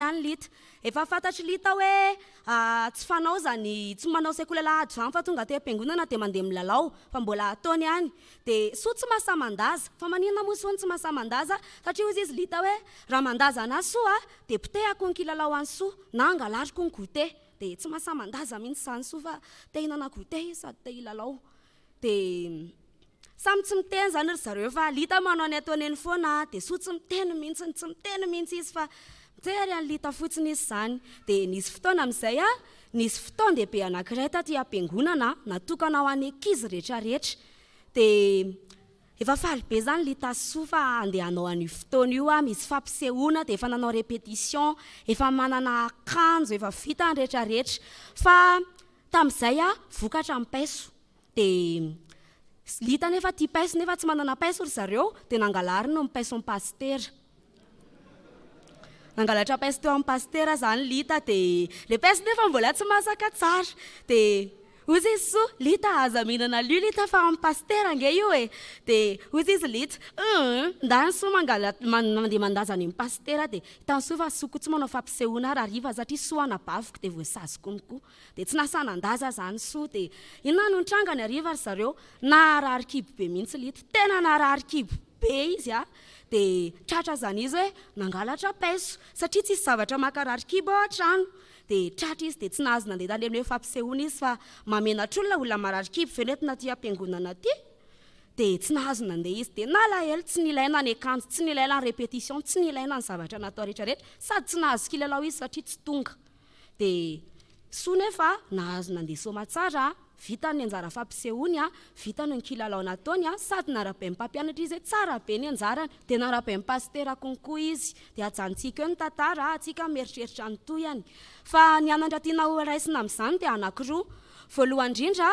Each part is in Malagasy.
Any Lita. Efa fantatr'i Lita hoe tsy fanao izany tsy manao sekoly alahady izany fa tonga aty am-piangonana dia mandeha milalao fa mbola ataony ihany. Dia soa tsy mahasahy mandaza. Fa maninona moa soa no tsy mahasahy mandaza? Satria hozy izy Lita hoe raha mandaza anà soa dia potehako ny kilalao an'i soa na angalariko ny goûter. Dia tsy mahasahy mandaza mihitsy izany soa fa te hihinana goûter izy sady te hilalao. Dia samy tsy miteny izany ry zareo fa Lita manao ny ataony eny foana dia Soa tsy miteny mihitsy, tsy miteny mihitsy izy fa mijery an'i Lita fotsiny izy izany. Dia nisy fotoana amin'izay, nisy fotoan-dehibe anankiray taty am-piangonana natokana ho an'ny ankizy rehetrarehetra. Dia efa faly be izany Lita sy Soa fa handeha hanao an'io fotoana io, misy fampisehoana dia efa nanao répétition, efa manana akanjo, efa vita ny rehetrarehetra. Fa Tamin'izay aho vokatra ny paiso. Dia Lita nefa tia paiso nefa tsy manana paiso ry zareo dia nangalariny ny paison'ny pasitera. Nangalatra paiso teo amin'ny pasitera izany Lita dia ilay paiso nefa mbola tsy masaka tsara. Dia hoy izy Soa, Lita aza mihinana an'io Lita fa an'ny pasitera ange io e. Dia hoy izy Lita, hum, ndany Soa mangala- mandeha mandaza any amin'ny pasitera dia hitan'i Soa fa Soa koa tsy manao fampisehoana ary hariva satria Soa anabaviko dia voasazy konko. Dia tsy nasahy nandaza zany soa dia inona no nitranga ny hariva ry zareo? Naharary kibo be mihitsy lito, tena naharary kibo be izy a! Dia tratra zany izy hoe nangalatra paiso satria tsisy zavatra mankarary kibo ao an-trano. Dia tratra izy dia tsy nahazo nandeha tany amin'ilay fampisehoana izy fa mahamenatra olona, olona marary kibo ve no entina aty am-piangonana aty? Dia tsy nahazo nandeha izy dia nalahelo, tsy nilaina ny akanjo, tsy nilaina ny répétition, tsy nilaina ny zavatra natao rehetra rehetra sady tsy nahazo kilalao izy satria tsy tonga. Dia soa nefa nahazo nandeha soamatsara, vitany ny anjara fampisehoany, vitany ny kilalao nataony, sady narahabain'ny mpampianatra izy hoe tsara be ny anjarany, dia narahabain'ny pasitera konkoa izy. Dia ajanontsika eo ny tantara, antsika mieritreritra ny tohiny. Fa ny anatra tiana ho raisina amin'izany dia anankiroa. Voalohany indrindra,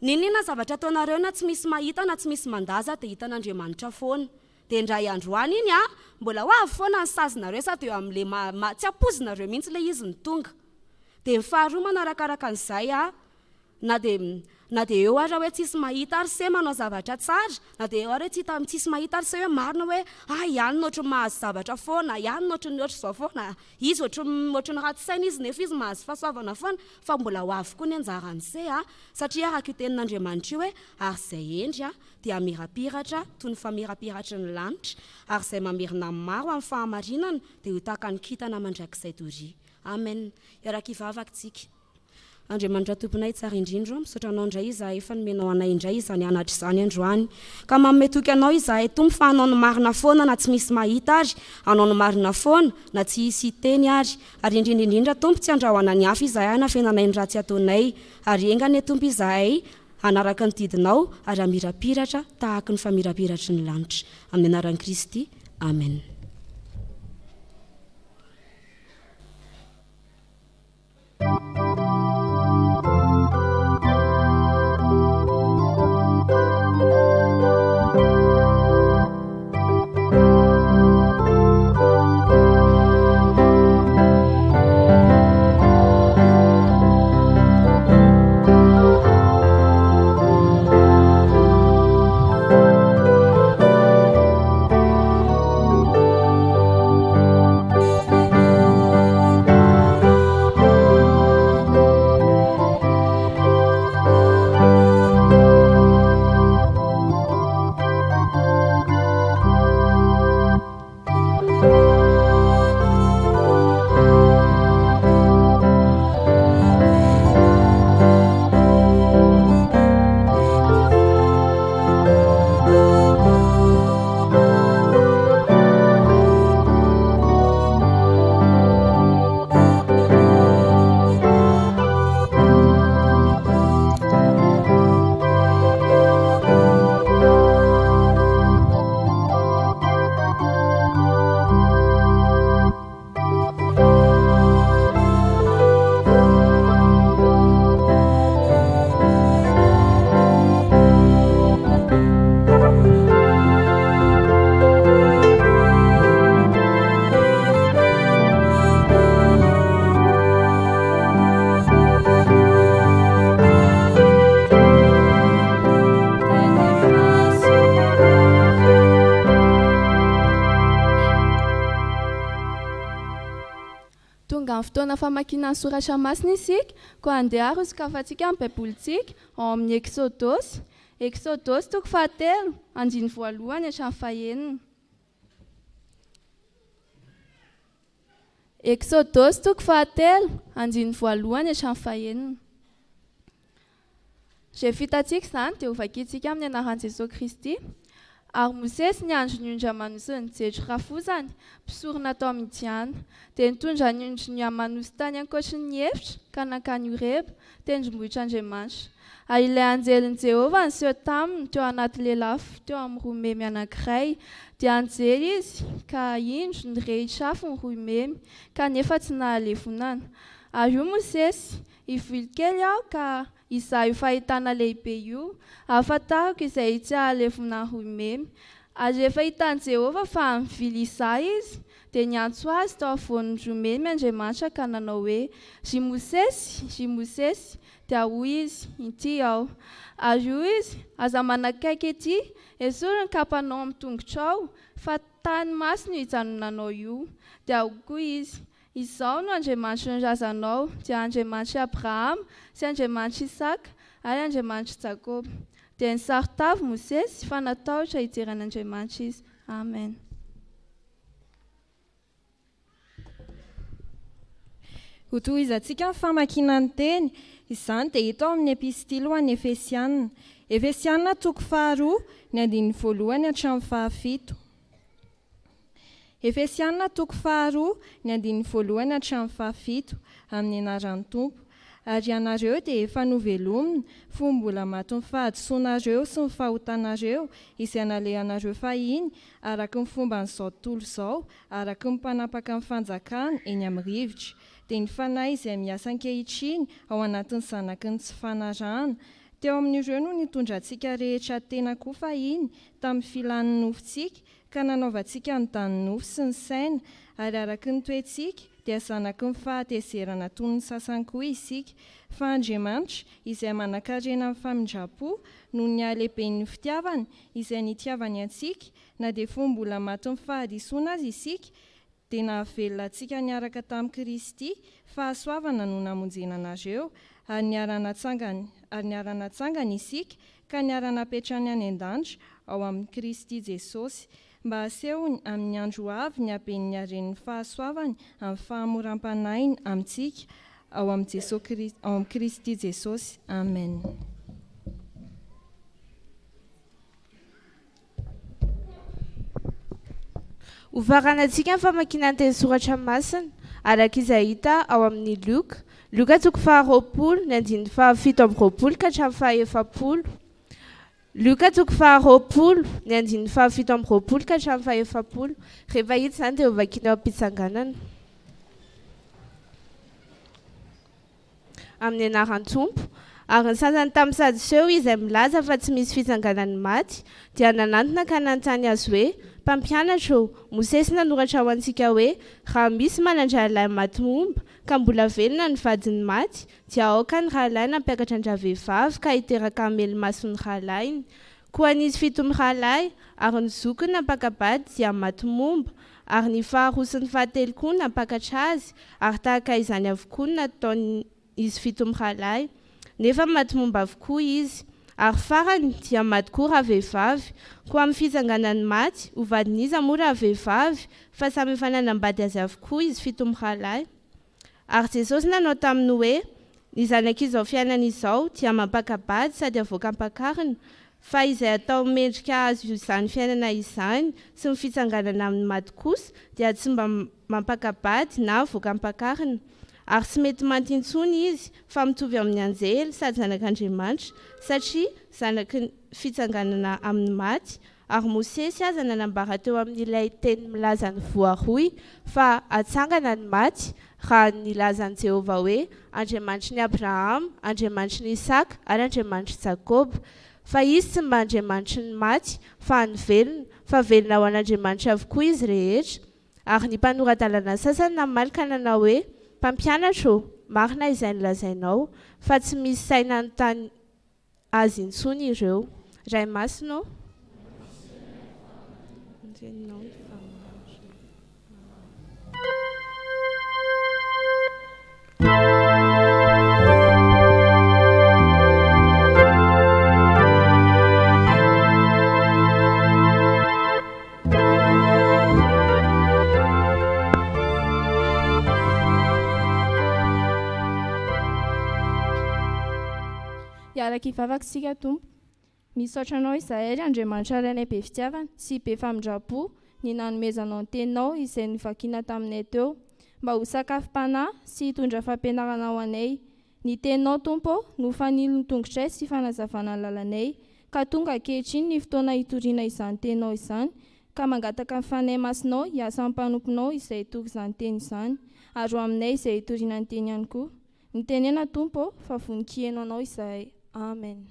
n'inon'inona zavatra ataonareo na tsy misy mahita na tsy misy mandaza dia hitan'Andriamanitra foana. Dia indray andro any iny an, mbola ho avy foana ny sazinareo sady eo amin'ilay ma, ma, tsy ampoizinareo mihitsy ilay izy no tonga. Dia ny faharoa manarakaraka an'izay an, na dia, na dia eo ara hoe tsisy mahita ary se manao zavatra tsara, na dia eo ara hoe tsy hita, tsisy mahita ary se hoe marina hoe ah i anona ohatry ny mahazo zavatra foana, i anona ohatry ny ohatr'izao foana, izy ohatry ny, ohatry ny ratsy saina izy nefa izy mahazo fahasoavana foana, fa mbola ho avy koa ny anjaran'ny se an, satria araka io tenin'Andriamanitra io hoe ary izay hendry an, dia hamirapiratra toy ny famirapiratry ny lanitra, ary izay mamerina ny maro amin'ny fahamarinana dia ho tahaka ny kintana mandrakizay doria. Amen. Hiaraka hivavaka isika. Andriamanitra Tomponay tsara indrindra ô, misaotra Anao indray izahay fa nomenao anay indray izany anatra izany androany. Ka manome toky Anao izahay Tompo fa hanao ny marina foana na tsy misy mahita ary, hanao ny marina foana na tsy hisy hiteny ary. Ary indrindra indrindra Tompo tsy andrahoana ny hafa izahay hanafenanay ny ratsy ataonay. Ary enga anie Tompo izahay Hanaraka ny didinao ary hamirapiratra tahaky ny famirapiratry ny lanitra. Amin'ny anaran'i Kristy, Amen. Tonga amin'ny fotoana famakiana ny soratra masina isika, koa andeha ary hosokafantsika ny Baibolintsika ao amin'ny Eksodosy, Eksodosy toko fahatelo, andininy voalohany hatramin'ny fahenina. Eksodosy toko fahatelo, andininy voalohany hatramin'ny fahenina. Rehefa hitantsika izany dia hovakintsika amin'ny anaran'i Jesoa Kristy. Ary Mosesy niandry ny ondry aman'osin'i Jetro rafozany, mpisorona tao Midiana. Dia nitondra ny ondriny aman'osy tany ankoatry ny efitra ka nankany Horeba, tendrombohitr'Andriamanitra. Ary ilay anjelin'i Jehovah niseho taminy teo anaty lelafo teo amin'ny rohy memy anankiray. Dia nijery izy, ka indro nirehitra afo ny rohy memy, kanefa tsy nahalevonana. Ary hoy Mosesy, Hivily kely aho ka hizaha io fahitana lehibe io, hahafantarako izay tsy hahalevona rohy memy. Ary rehefa hitan'i Jehovah fa nivily hizaha izy, dia niantso azy tao afovoan'ny rohy memy Andriamanitra ka nanao hoe, Ry Mosesy, ry Mosesy! Dia hoy izy, Inty aho. Ary hoy izy, Aza manakaiky ety, esory ny kapanao amin'ny tongotrao, fa tany masina io ijanonanao io. Dia hoy koa izy, Izaho no Andriamanitry ny razanao, dia Andriamanitr'i Abrahama, sy Andriamanitr'i Isaka, ary Andriamanitr'i Jakoba. Dia nisaron-tavy Mosesy, fa natahotra hijery an'Andriamanitra izy. Amen. Hotohizantsika ny famakiana ny teny, izany dia hita ao amin'ny Epistily ho an'ny Efesiana. Efesiana toko faharoa, ny andininy voalohany hatramin'ny fahafito. Efesiana toko faharoa, ny andininy voalohany hatramin'ny fahafito, Amin'ny anaran'ny Tompo. Ary ianareo dia efa novelomina, fony mbola matin'ny fahadisoanareo sy ny fahotanareo, izay nalehanareo fahiny, araka ny fomban'izao tontolo izao, araka ny mpanapaka ny fanjakana eny amin'ny rivotra, dia ny fanahy izay miasa ankehitriny ao anatin'ny zanaky ny tsy fanarahana. Teo amin'ireo no nitondrantsika rehetra tena koa fahiny, tamin'ny filan'ny nofontsika, ka nanaovantsika ny danin'ny nofo sy ny saina, ary araka ny toetsika, dia zanaky ny fahatezerana toy ny sasany koa isika. Fa Andriamanitra, izay manan-karena amin'ny famindram-po, noho ny halehiben'ny fitiavany, izay nitiavany antsika, na dia fony mbola matin'ny fahadisoana aza isika, dia nahavelona antsika niaraka tamin'i Kristy, fahasoavana no namonjena anareo, ary niara-natsangany, ary niara-natsangany isika, ka niara-napetrany any an-danitra, ao amin'i Kristy Jesosy, mba hasehony amin'ny andro ho avy ny haben'ny haren'ny fahasoavany amin'ny fahamoram-panahiny amintsika, ao amin'i Jesosy, ao amin'i Kristy Jesosy. Amen. Hofaranantsika ny famakiana ny teny soratra masina, araka izay hita ao amin'ny Lioka, Lioka toko faharoapolo, ny andininy fahafito amby roapolo ka hatramin'ny fahaefapolo. Lioka toko faharoapolo, ny andininy fahafito amby roapolo ka hatramin'ny fahaefapolo. Rehefa hita izany dia hovakina eo am-pitsanganana. Amin'ny anaran'ny Tompo. Ary ny sasany tamin'ny Sadoseo izay milaza fa tsy misy fitsanganan'ny maty, dia nanantona ka nanontany Azy hoe, Mpampianatra ô, Mosesy nanoratra ho antsika hoe, Raha misy manan-drahalahy maty momba, ka mbola velona ny vadiny maty, dia aoka ny rahalahiny hampiakatra an-dravehivavy ka hiteraka hamely mason'ny rahalahiny. Koa nisy fito mirahalahy, ary ny zokiny nampaka-bady dia maty momba, ary ny faharoa sy ny fahatelo koa nampakatra azy, ary tahaka izany avokoa no nataon'izy fito mirahalahy, nefa maty momba avokoa izy. Ary farany, dia maty koa ravehivavy. Koa amin'ny fitsanganan'ny maty, ho vadin'iza moa ravehivavy, fa samy efa nanambady azy avokoa izy fito mirahalahy? Ary Jesosy nanao taminy hoe, Ny zanak'izao fiainana izao dia mampaka-bady sady avoaka ampakarina, fa izay atao mendrika hahazo izany fiainana izany sy ny fitsanganana amin'ny maty kosa dia tsy mba mampaka-bady na avoaka ampakarina, ary tsy mety maty intsony izy, fa mitovy amin'ny anjely sady zanak'Andriamanitra, satria zanaky ny fitsanganana amin'ny maty, Ary Mosesy aza nanambara teo amin'ilay teny milaza ny voaroy fa hatsangana ny maty, raha nilaza an'i Jehovah hoe Andriamanitry ny Abrahama, Andriamanitry ny Isaka, ary Andriamanitr'i Jakoba. Fa Izy tsy mba Andriamanitry ny maty, fa an'ny velona, fa velona ho an'Andriamanitra avokoa izy rehetra. Ary ny mpanora-dalana sasany namaly ka nanao hoe, Mpampianatra ô, marina izay nolazainao, fa tsy misy sahy nanontany Azy intsony ireo. Ray Masina ô. Hiaraka hivavaka isika Tompo. Misaotra Anao izahay ry Andriamanitra Rainay be fitiavana sy be famindram-po ny nanomezanao ny Teninao izay novakiana taminay teo mba ho sakafom-panahy sy hitondra fampianarana ho anay. Ny Teninao Tompo ô no fanilon'ny tongotray sy fanazavana ny lalanay ka tonga ankehitriny ny fotoana hitoriana izany Teninao izany ka mangataka ny Fanahy Masinao hiasa amin'ny mpanomponao izay hitory izany Teny izany ary ho aminay izay hitoriana ny Teny ihany koa. Mitenena Tompo ô fa vonon-kiheno Anao izahay. Amen.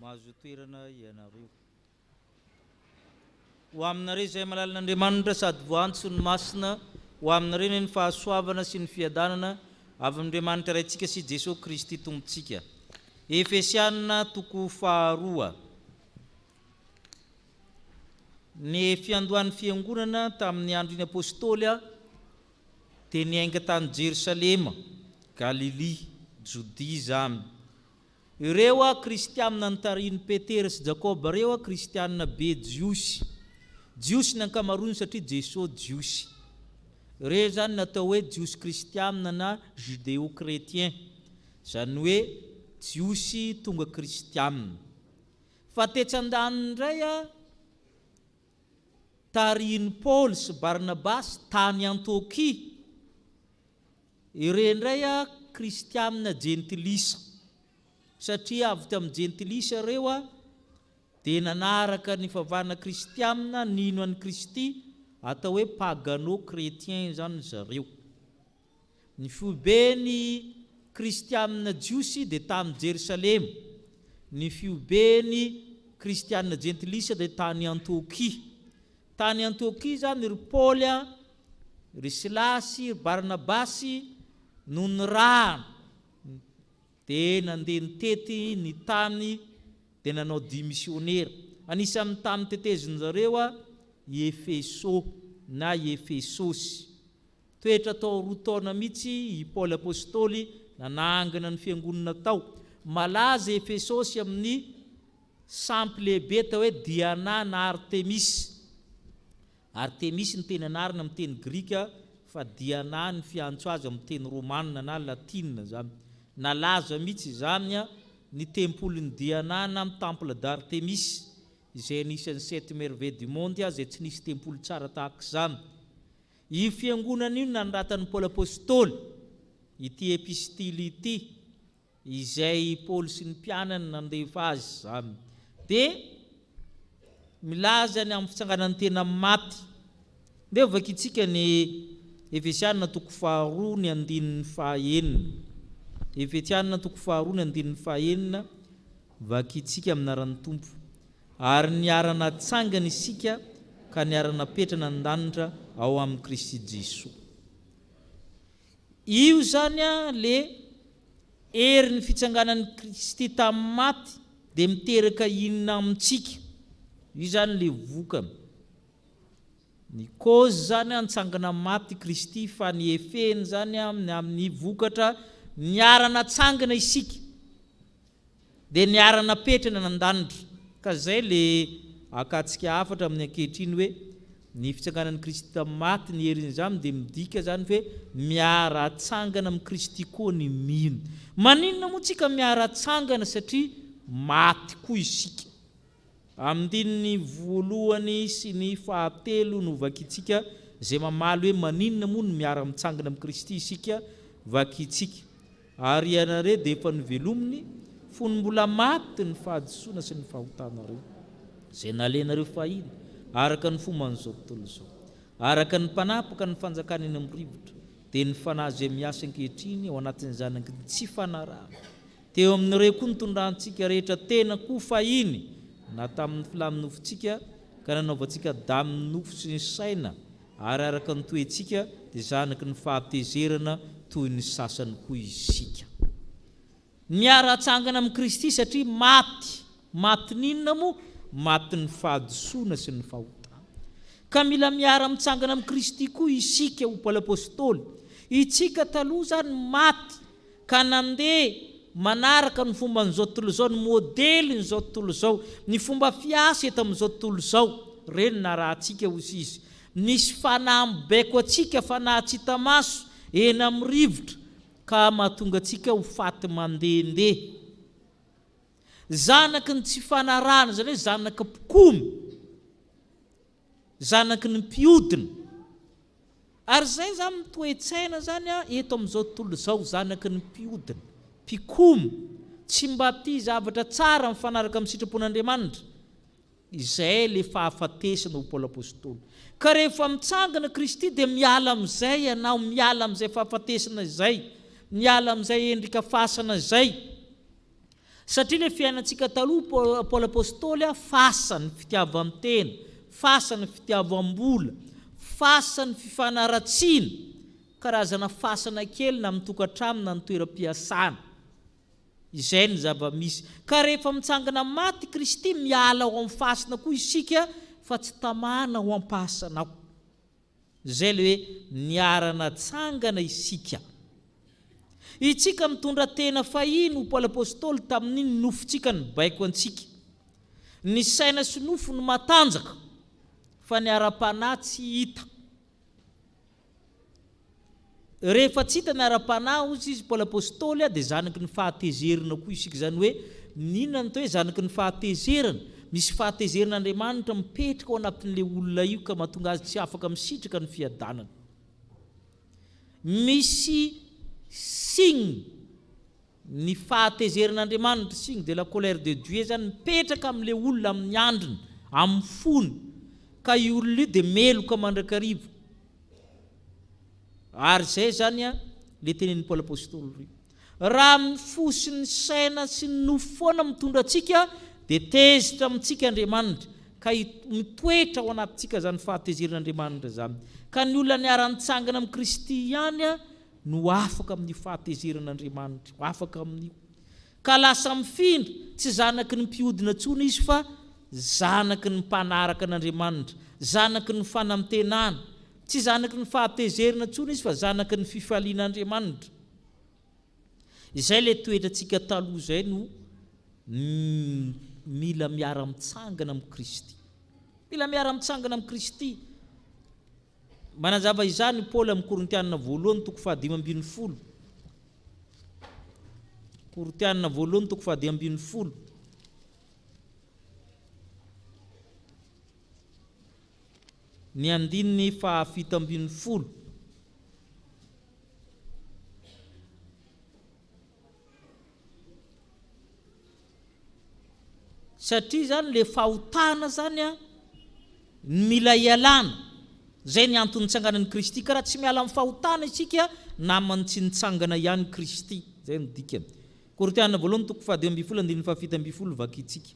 Mahazo toerana ianareo. Ho aminareo izay malalan'Andriamanitra sady voantso ny masina, ho aminareo anie ny fahasoavana sy ny fiadanana avy amin'Andriamanitra Raintsika sy Jesoa Kristy Tompontsika. Efesiana toko faharoa. Ny fiandohan'ny Fiangonana tamin'ny andron'ny Apôstôly dia niainga tany Jerosalema, Galilia, Jodia izany. Ireo Kristianina notarihin'i Petera sy Jakoba ireo Kristianina be Jiosy. Jiosy ny ankamaroany satria Jesoa Jiosy. Ireo izany no atao hoe Jiosy Kristianina na Judéo-chrétien. Izany hoe Jiosy tonga Kristianina. Fa tetsy andaniny indray, tarihin'i Paoly sy Barnabasy tany Antiokia, ireo indray kristianina jentilisa. Satria avy tamin'ny jentilisa ireo, dia nanaraka ny fivavahana kristianina, nino an'i Kristy, atao hoe pagano-chrétien izany zareo. Ny foiben'ny Kristianina jiosy dia tany Jerosalema. Ny fioben'ny Kristianina jentilisa dia tany Antiokia. Tany Antiokia izany ry Paoly, ry Silasy, ry Barnabasy no nirahana. Dia nandeha nitety ny tany dia nanao dia misionera. Anisan'ny tany tetezin-jareo i Efeso na i Efesosy. Toetra tao roa taona mihitsy i Paoly Apostoly nanangana ny fiangonana tao. Malaza i Efesosy amin'ny sampy lehibe atao hoe Diana na Artemisy. Artemisy ny teny anarany amin'ny teny grika fa Diana ny fiantso azy amin'ny teny romana na latina izany. Nalaza mihitsy izany ny tempolin'i Diana na ny temple d'Artemis izay anisan'ny sept merveilles du monde izay tsy nisy tempoly tsara tahaka izany. Io fiangonana io no nanoratan'i Paoly Apostoly ity epistily ity, izay i Paoly sy ny mpianany nandefa azy izany. Dia milaza ny amin'ny fitsanganan'ny tena maty. Ndeha hovakintsika ny Efesiana toko faharoa ny andininy fahaenina. Efesiana toko faharoa ny andininy fahaenina, vakintsika amin'ny anaran'ny Tompo. Ary niara-natsangana isika ka niara-napetrana an-danitra ao amin'i Kristy Jesoa. Io izany le herin'ny fitsanganan'i Kristy tamin'ny maty dia miteraka inona amintsika? Io izany le vokany. Ny cause zany an, nitsangana maty Kristy fa ny effet-ny zany an, ny amin'ny vokatra niara-natsangana isika. Dia niara-napetrany any an-danitra. Ka izay le akantsika hafatra amin'ny ankehitriny hoe, ny fitsanganan'i Kristy tamin'ny maty, ny herin'izany dia midika izany hoe miara-tsangana amin'i Kristy koa ny mino. Maninona moa tsika miara-tsangana satria maty koa isika? Andininy voalohany sy ny fahatelo no vakintsika izay mamaly hoe maninona moa no miara-mitsangana amin'i Kristy isika, vakintsika. Ary ianareo dia efa novelominy fony mbola maty ny fahadisoana sy ny fahotanareo, izay nalehanareo fahiny araka ny fomban'izao tontolo izao, araka ny mpanapaka ny fanjakana eny amin'ny rivotra, dia ny fanahy izay miasa ankehitriny ao anatin'ny zanaky ny tsy fanarahana. Teo amin'ireo koa nitondrantsika rehetra tena koa fahiny, na tamin'ny filan'ny nofontsika, ka nanaovantsika damin'ny nofo sy ny saina, ary araka ny toetsika, dia zanaky ny fahatezerana toy ny sasany koa isika. Miara-tsangana amin'i Kristy satria maty. Matin'inona moa? Matin'ny fahadisoana sy ny fahotana. Ka mila miara-mitsangana amin'i Kristy koa isika ho Paoly Apostoly. Itsika taloha izany maty ka nandeha manaraka ny fomban'izao tontolo izao, ny modelin'izao tontolo izao, ny fomba fiasa eto amin'izao tontolo izao, ireny narahantsika hoy izy. Misy fanahy mibaiko antsika, fanahy tsy hita maso, eny amin'ny rivotra, ka mahatonga antsika ho faty mandehandeha. Zanaky ny tsy fanarahana, izany hoe zanaka mpikomy. Zanaky ny mpiodina. Ary izay izany ny toe-tsaina izany eto amin'izao tontolo izao, zanaky ny mpiodina, mpikomy, tsy mba tia zavatra tsara mifanaraka amin'ny sitrapon'Andriamanitra. Izay ilay fahafatesana ho Paoly Apostoly. Ka rehefa mitsangana Kristy dia miala amin'izay ianao, miala amin'izay fahafatesana izay, miala amin'izay endrika fasana izay. Satria ilay fiainantsika taloha, Paoly Apostoly, fasan'ny fitiavan-tena, fasan'ny fitiavam-bola, fasan'ny fifanaratsiana, karazana fasana kely na amin'ny tokantrano na ny toeram-piasana. Izay ny zava-misy. Ka rehefa mitsangana maty Kristy, miala ao amin'ny fasana koa isika fa tsy tamana ao am-pasana ao. Izay ilay hoe niara-natsangana isika. Itsika mitondra tena fahiny ho Paoly Apostoly tamin'iny nofontsika nibaiko antsika. Ny saina sy nofo no matanjaka fa ny ara-panahy tsy hita. Rehefa tsy hita ny ara-panahy hozy izy Paoly Apostoly dia zanaky ny fahatezerana koa isika. Izany hoe inona no atao hoe zanaky ny fahatezerana? Misy fahatezeran'Andriamanitra mipetraka ao anatin'ilay olona io ka mahatonga azy tsy afaka misitraka ny fiadanana. Misy signe ny fahatezeran'Andriamanitra, signe de la colère de Dieu izany mipetraka amin'ilay olona amin'ny andriny, amin'ny fony, ka io olona io dia meloka mandrakariva. Ary izay izany an, ilay tenenin'i Paoly Apostoly ry. Raha ny fo sy ny saina sy ny nofo foana mitondra antsika dia tezitra amintsika Andriamanitra, ka mitoetra ao anatintsika izany fahatezeran'Andriamanitra izany. Ka ny olona niara-nitsangana amin'i Kristy ihany no afaka amin'io fahatezeran'Andriamanitra io, afaka amin'io. Ka lasa mifindra, tsy zanaky ny mpiodina intsony izy fa zanaky ny mpanaraka an'Andriamanitra, zanaky ny fanantenana. Tsy zanaky ny fahatezerana intsony izy fa zanaky ny fifalian'Andriamanitra. Izay ilay toetrantsika taloha izay no mila miara-mitsangana amin'i Kristy. Mila miara-mitsangana amin'i Kristy. Manazava izany i Paoly amin'ny Korintianina voalohany toko fahadimy ambin'ny folo. Korintianina voalohany toko fahadimy ambin'ny folo. Ny andininy fahafito ambin'ny folo. Satria izany le fahotana izany an, ny mila ialana. Izay ny antony nitsanganan'i Kristy. Ka raha tsy miala amin'ny fahotana isika, naman'ny tsy nitsangana ihany Kristy. Izay no dikany. Korintiana voalohany toko fahadimy ambin'ny folo andininy fahafito ambin'ny folo vakintsika.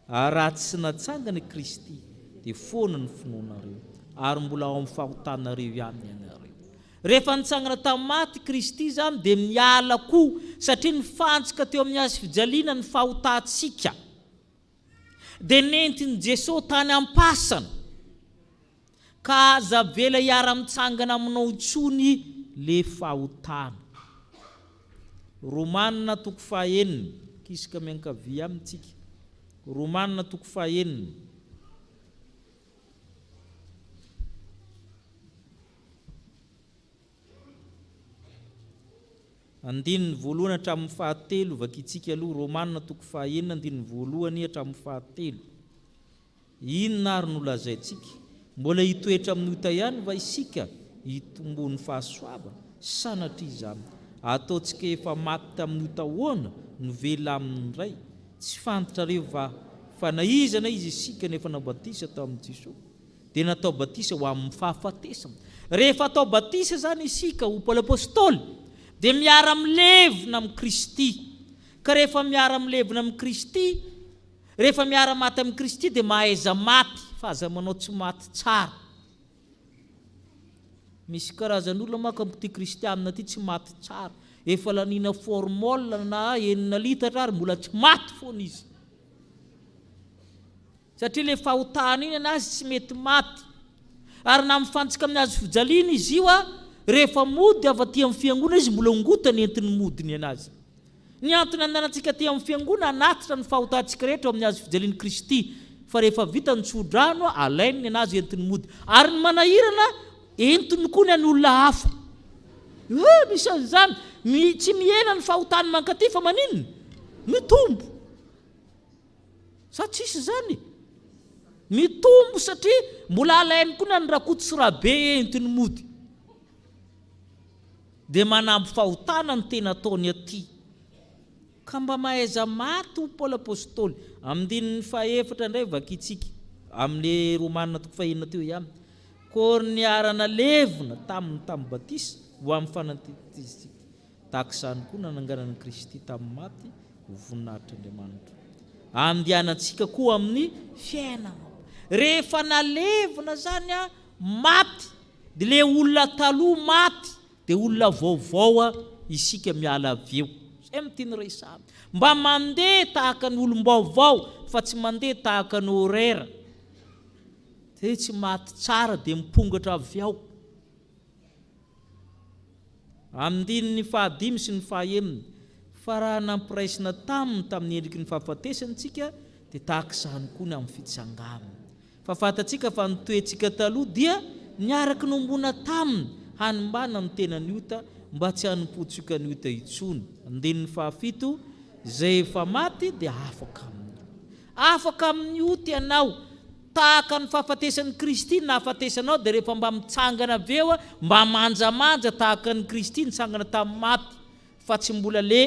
Ary raha tsy natsangana i Kristy, dia foana ny finoanareo, ary mbola ao amin'ny fahotanareo ihany ianareo. Rehefa nitsangana tamin'ny maty i Kristy izany, dia miala koa, satria nifantsika teo amin'ny hazo fijaliana ny fahotantsika. Dia nentin'i Jesoa tany am-pasana. Ka aza avela hiara-mitsangana aminao intsony le fahotana. Romana toko fahaenina, kisoka miankavia amintsika. Romana toko fahaenina. Andininy voalohany hatramin'ny fahatelo, vakintsika aloha, Romana toko fahaenina andininy voalohany hatramin'ny fahatelo. Inona ary no lazaintsika? Mbola hitoetra amin'ny ota ihany va isika hitomboan'ny fahasoavana? Sanatria izany! Ataontsika efa maty tamin'ny ota ahoana no velona aminy indray? Tsy fantatrareo va fa na iza na iza isika no efa nabatisa tamin'i Jesoa dia natao batisa ho amin'ny fahafatesana? Rehefa atao batisa izany isika ho Paoly Apostoly dia miara-milevina amin'i Kristy. Ka rehefa miara-milevina amin'i Kristy, Rehefa miara-maty amin'i Kristy dia mahaiza maty fa aza manao tsy maty tsara. Misy karazan'olona manko amin'ity kristianina ity tsy maty tsara. Efa laniana formol na enina litatra ary mbola tsy maty foana izy. Satria ilay fahotana iny anazy tsy mety maty. Ary na mifantsika amin'ny hazo fijaliana izy io rehefa mody avy aty amin'ny fiangonana izy mbola ongotany entiny mody ny anazy. Ny antony ananantsika aty amin'ny Fiangonana hanatitra ny fahotantsika rehetra ao amin'ny hazo fijalian'i Kristy, fa rehefa vita ny tso-drano, alainy ny an'azy entiny mody. Ary ny manahirana, entiny koa ny an'ny olona hafa. Eh, misy an'izany. Mi, tsy mihena ny fahotany mankaty fa maninona? Mitombo. Sa tsisy izany? Mitombo satria mbola alainy koa ny an'i Rakoto sy Rabe entiny mody. Dia manamby fahotana ny tena ataony aty. Ka mba mahaiza maty hoy Paoly Apostoly. Andininy fahefatra indray vakintsika amin'ilay Romana toko fahenina teo ihany. Koa niara-nalevina taminy tamin'ny batisa ho amin'ny fanantenantsika. Tahaka izany koa nananganan'i Kristy tamin'ny maty ho voninahitr'Andriamanitra. Andehanantsika koa amin'ny fiainana. Rehefa nalevina izany maty Dia le olona taloha maty dia olona vaovao isika miala avy eo. Zay no tiany resahana. Mba mandeha tahaka ny olom-baovao fa tsy mandeha tahaka ny horaire. Dia tsy maty tsara dia mipongatra avy ao. Andininy fahadimy sy ny fahaenina, Fa raha nampiraisina taminy tamin'ny endriky ny fahafatesany isika dia tahaka izany koa ny amin'ny fitsanganany. Fa fantatsika fa ny toetsika taloha dia niaraka nombona taminy hanimbana ny tenany ota mba tsy hanompoantsika ny ota intsony. Andininy fahafito, Izay efa maty dia afaka amin'ny ota. Afaka amin'ny ota ianao. Tahaka ny fahafatesan'i Kristy ny nahafatesanao dia rehefa mba mitsangana avy eo mba manjamanja tahaka an'i Kristy nitsangana tamin'ny maty. Fa tsy mbola le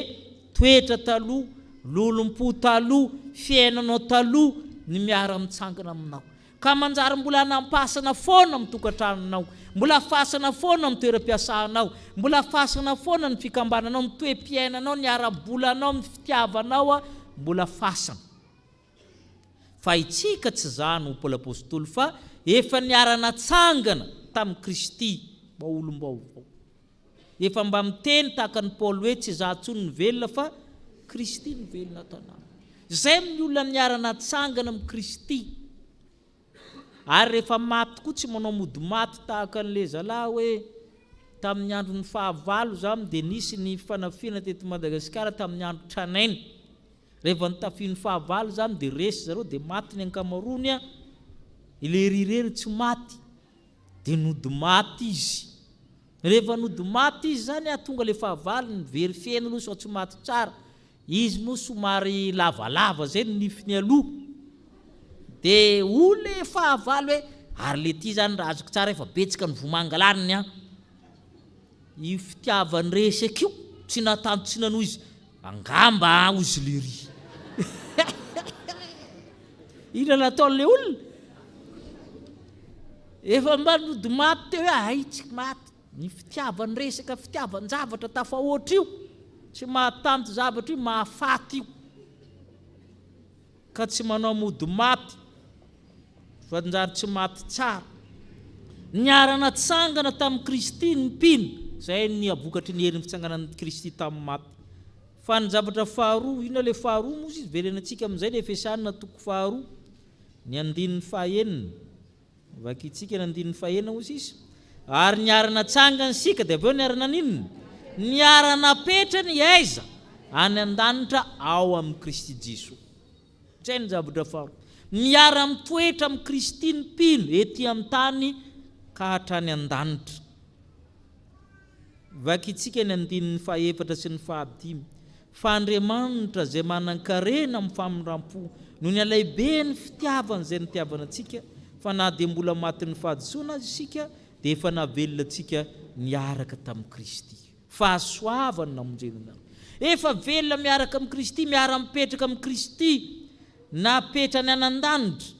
toetra taloha, lolompo taloha, fiainanao taloha ny miara mitsangana aminao. Ka manjary mbola hanam-pasana foana amin'ny tokantranonao, mbola fasana foana amin'ny toeram-piasanao, mbola fasana foana ny fikambananao, ny toe-piainanao, ny ara-bolanao, ny fitiavanao, mbola fasana. Fa itsika tsy izany ho Paoly Apostoly fa efa niara-natsangana tamin'i Kristy mba ho olom-baovao. Efa mba miteny tahaka an'i Paoly hoe tsy izaho intsony no velona fa Kristy no velona ato anatiko. Izay ny olona niara-natsangana amin'i Kristy. Ary rehefa maty koa tsy manao mody maty tahaka an'ilay zalahy hoe tamin'ny andron'ny fahavalo izany dia nisy ny fanafihana teto Madagasikara tamin'ny andro tranainy. Rehefa notafihin'ny fahavalo izany dia resy zareo dia maty ny ankamaroany an! Ilay ery irery tsy maty dia nody maty izy. Rehefa nody maty izy izany an, tonga ilay fahavalony very feno aloha sao tsy maty tsara. Izy moa somary lavalava izay ny nifiny aloha. Dia hoy ilay fahavalo hoe, ary ilay ity izany raha azoko tsara efa betsaka ny vomanga laniny an! Io fitiavany resaka io tsy natanty tsy nanohy izy angamba an hozy lery. Inona nataon'ilay olona? Efa mba nody maty teo hoe hay tsy maty. Ny fitiavany resaka fitiavan-javatra tafahoatra io, tsy mahatanty zavatra io, mahafaty io. Ka tsy manao mody maty fa njary tsy maty tsara. Niara-natsangana tamin'i Kristy ny mpino, izay ny vokatry ny herin'ny fitsanganan'i Kristy tamin'ny maty. Fa ny zavatra faharoa, inona ilay faharoa moa izy? Verenantsika amin'izay ilay Efesiana toko faharoa, ny andininy fahaenina. Vakintsika ny andininy fahenina hoy sisa. Ary niara-natsangany isika, dia avy eo niara-naninona? Niara-napetrany aiza? Any an-danitra ao amin'i Kristy Jesoa. Izay ny zavatra faharoa. Miara-mitoetra amin'i Kristy ny mpino ety an-tany ka hatrany an-danitra. Vakintsika ny andininy fahefatra sy ny fahadimy, Fa Andriamanitra izay manan-karena amin'ny famindram-po, noho ny halehiben'ny fitiavany izay nitiavana antsika, fa na dia mbola matin'ny fahadisoana aza isika, dia efa nahavelona antsika niaraka tamin'i Kristy. Fahasoavana namonjena anareo. Efa velona miaraka amin'i Kristy, miara-mipetraka amin'i Kristy, napetrany any an-danitra.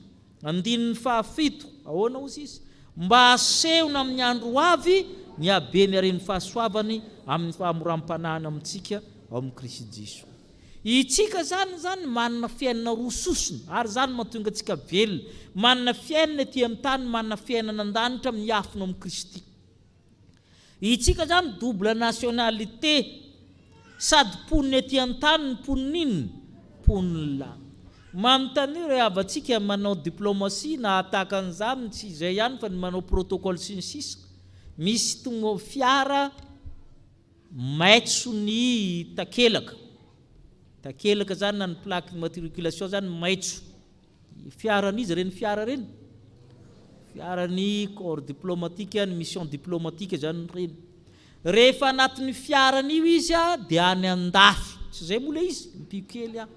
Andininy fahafito, ahoana hozy izy? Mba hasehony amin'ny andro ho avy ny haben'ny haren'ny fahasoavany amin'ny fahamoram-panahiny amintsika ao amin'i Kristy Jesoa. Itsika izany izany manana fiainana roa sosona, ary izany mahatonga antsika velona. Manana fiainana ety amin'ny tany, manana fiainana an-danitra miafina ao amin'i Kristy. Itsika zany double nationalité sady mponina ety an-tany no mponina inona? Mponin'ny lanitra. Manontania ireo havantsika manao diplomatie na tahaka an'izany tsy izay ihany fa ny manao protocole sy ny sisa Misy tomo fiara maitso ny takelaka. Takelaka zany na ny plaque d'immatriculation zany maitso. Fiaran'iza ireny fiara ireny? Fiaran'ny corps diplomatique, ny mission diplomatique izany ireny. Rehefa anatin'io fiarany io izy dia any an-dafy. Tsy izay moa ilay izy? Ampio kely aho.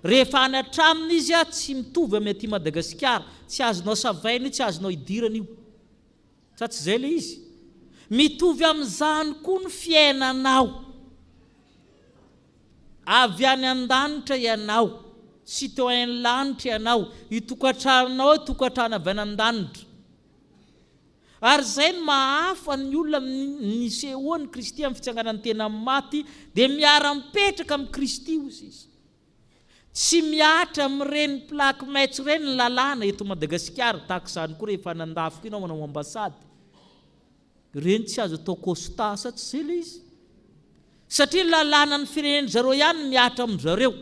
Rehefa any an-tranony izy tsy mitovy amin'ny aty Madagasikara. Tsy azonao savaina io, tsy azonao idirana io. Sa tsy izay ilay izy? Mitovy amin'izany koa ny fiainanao. Avy any an-danitra ianao, citoyen lanitra ianao, io tokantranonao io tokantrano avy any an-danitra. Ary izay no maha-hafa ny olona amin'ny nisehoan'i Kristy amin'ny fitsanganan'ny tena amin'ny maty, dia miara-mipetraka amin'i Kristy hozy izy. Tsy mihatra amin'ireny plaque maitso ireny ny lalàna eto Madagasikara, tahaka izany koa rehefa any an-dafy koa ianao manao ambassade. Ireny tsy azo atao constat sa tsy izay ilay izy? Satria lalànan'ny firenen-dry zareo ihany no mihatra amin-dry zareo.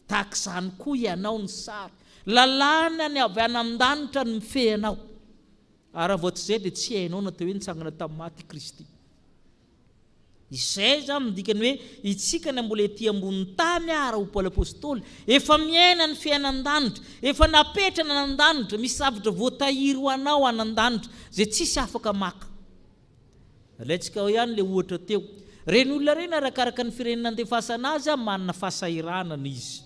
Tahaka izany koa ianao ny sary. Lalàna ny avy any an-danitra no mifehy anao. Ary raha vao tsy izay dia tsy hainao na atao hoe nitsangana tamin'ny maty i Kristy. Izay izany no dikany hoe itsika na mbola ety ambonin'ny tany ara ho Paoly Apostoly, efa miaina ny fiainan-danitra, efa napetrana any an-danitra, misy zavatra voatahiry ho anao any an-danitra izay tsisy afaka maka. Alaintsika ao ihany ilay ohatra teo. Ireny olona ireny arakaraka ny firenena andefasana azy manana fahasahiranana izy.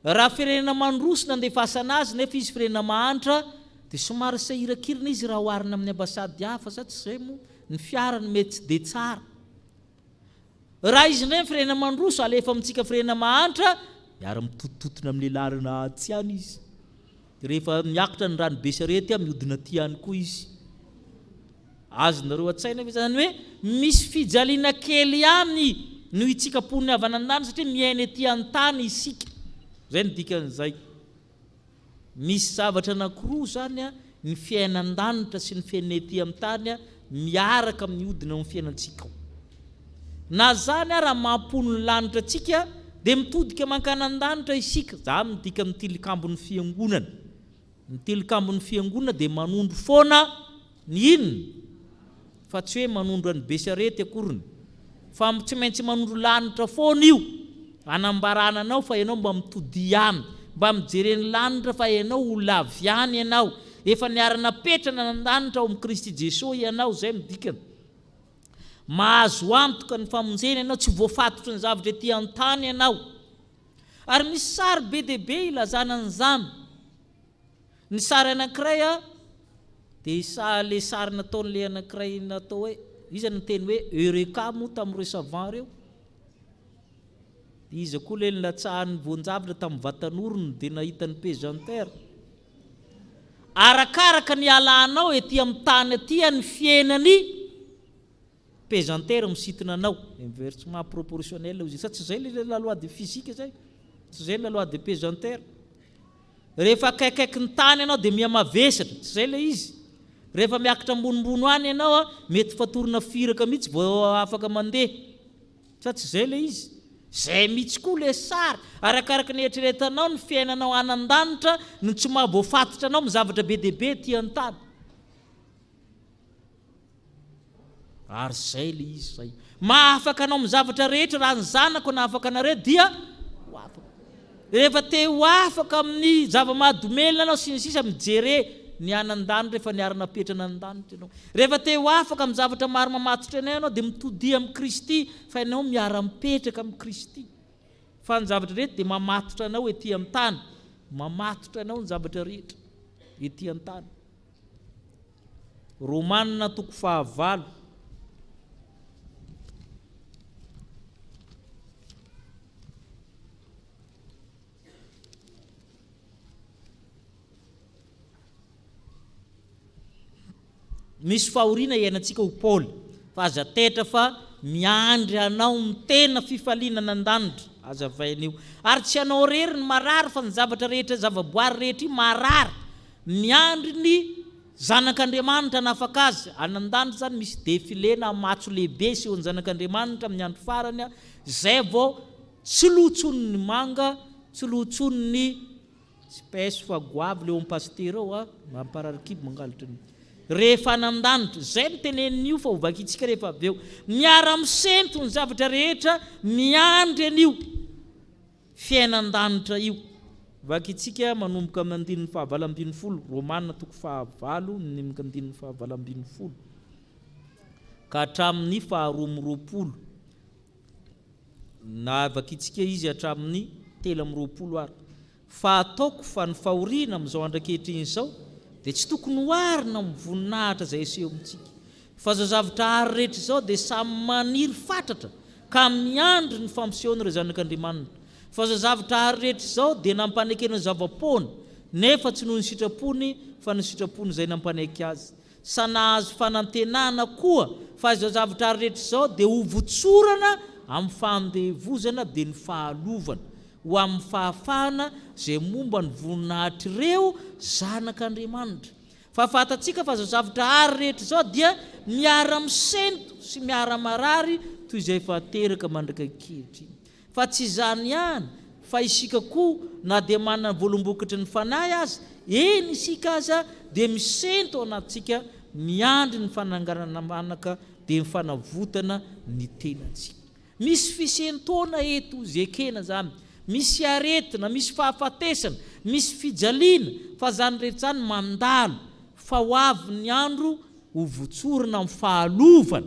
Raha firenena mandroso nandefasana azy nefa izy firenena mahantra dia somary sahirankirina izy raha oharina amin'ny ambasady hafa sa tsy izay moa? Ny fiarany mety tsy dia tsara. Raha izy indray ny firenena mandroso alefa amintsika firenena mahantra miara mitotototona amin'ilay lalana atsy ihany izy. Rehefa miakatra ny rano be sarety mihodina aty ihany koa izy. Azonareo an-tsaina ve izany hoe misy fijaliana kely ihany noho itsika mponina avy any an-danitra satria miaina ety an-tany isika. Izay no dikan'izay. Misy zavatra anankiroa izany ny fiainan-danitra sy ny fiainana ety an-tany miaraka mihodina ao amin'ny fiainantsika ao. Na izany ara maha mponin'ny lanitra antsika dia mitodika mankany an-danitra isika. Izany no dikan'ny tilikambon'ny fiangonana. Ny tilikambon'ny fiangonana dia manondro foana ny inona? Fa tsy hoe manondro an'i Besarety akoriny. Fa tsy maintsy manondro lanitra foana io, hanambarana anao fa ianao mba mitodia any, mba mijere ny lanitra fa ianao ho lavy any ianao. Efa niara-napetrana any an-danitra ao amin'i Kristy Jesoa ianao, izay no dikany. Mahazo antoka ny famonjena ianao, tsy voafatotry ny zavatra ety an-tany ianao. Ary misy sary be dia be ilazana an'izany. Ny sary anankiray dia sa le sary nataon'ilay anankiray natao hoe, iza no niteny hoe Eureka moa tamin'ireo savant ireo? Dia iza koa ilay nilatsahan'ny voan-javatra tamin'ny vatan'orony dia nahita ny pesanteur? Arakaraka ny ialanao ety amin'ny tany aty ny fiainan'ny Pesanteur misintona anao, inversement proportionnel hozy, sa tsy zay le la loi de physique zay? Tsy zay la loi de pesanteur? Rehefa akaikaiky ny tany ianao dia miha mavesatra, tsy zay le izy? Rehefa miakatra ambonimbony any ianao mety fatorana firaka mihitsy vao afaka mandeha, sa tsy zay le izy? Zay mihitsy koa le sary, arakaraka ny eritreretanao ny fiainanao any an-danitra no tsy maha voafatotra anao amin'ny zavatra be dia be aty an-tany. Ary zay le izy zay. Mahafaka anao amin'ny zavatra rehetra raha ny zanako nahafaka anareo dia ho afaka. Rehefa te ho afaka amin'ny zava-mahadomelina anao sy ny sisa mijere ny any an-danitra efa niara-napetrana any an-danitra ianao. Rehefa te ho afaka amin'ny zavatra maro mamatotra anao ianao dia mitodia amin'i Kristy fa ianao miara-mipetraka amin'i Kristy. Fa ny zavatra rehetra dia mamatotra anao ety an-tany. Mamatotra anao ny zavatra rehetra ety an-tany. Romana toko fahavalo. Misy fahoriana iainantsika ho Paoly, fa aza taitra fa miandry anao ny tena fifaliana any an-danitra. Hazavaina io. Ary tsy ianao irery no marary fa ny zavatra rehetra zava-boary rehetra io marary. Miandry ny Zanak'Andriamanitra hanafaka azy. Any an-danitra izany misy défilé na matso lehibe asehon'ny Zanak'Andriamanitra amin'ny andro farany, izay vao tsy lo intsony ny manga, tsy lo intsony ny tsy paiso fa goavy le eo amin'ny pasitera ao a, mamparary kibo mangalatra ny rehefa any an-danitra. Izay no tenenin'io fa ho vakintsika rehefa avy eo. Miara-misento ny zavatra rehetra miandry an'io. Fiainan-danitra io. Vakintsika manomboka amin'ny andininy faha-18, Romana toko fahavalo, manomboka andininy faha-18 ka hatramin'ny faha-22, na vakintsika izy hatramin'ny 23 ary. Fa ataoko fa ny fahoriana amin'izao andro ankehitriny izao dia tsy tokony oharina amin'ny voninahitra izay aseho amintsika. Fa izao zavtra àry rehetra izao dia samy maniry fatratra ka miandry ny fampisehoan'ireo zanak'Andriamanitra. Fa izao zavtra àry rehetra izao dia nampanekena ho zava-poana, nefa tsy noho ny sitrapony, fa ny sitrapon'izay nampanaiky azy. Sa nahazo fanantenana koa fa izao zavtra àry rehetra izao dia hovotsorana amin'ny fahandevozana, dia ny fahalovana, ho amin'ny fahafahana izay momba ny voninahitr'ireo zanak'Andriamanitra. Fa fantatsika fa izao zavtra àry rehetra izao dia miara-misento sy miara-marary toy izay efa teraka mandrak'ankehitriny. Fa tsy izany ihany, fa isika koa, na dia manana ny voalombokatry ny Fanahy aza, eny, isika aza dia misento ao anatintsika, miandry ny fananganana anaka, dia ny fanavotana ny tenantsika. Misy fisentoana eto izy ekena zany, misy aretina, misy fahafatesana, misy fijaliana, fa zany rehetra zany mandalo, fa ho avy ny andro ho votsorina amin'ny fahalovana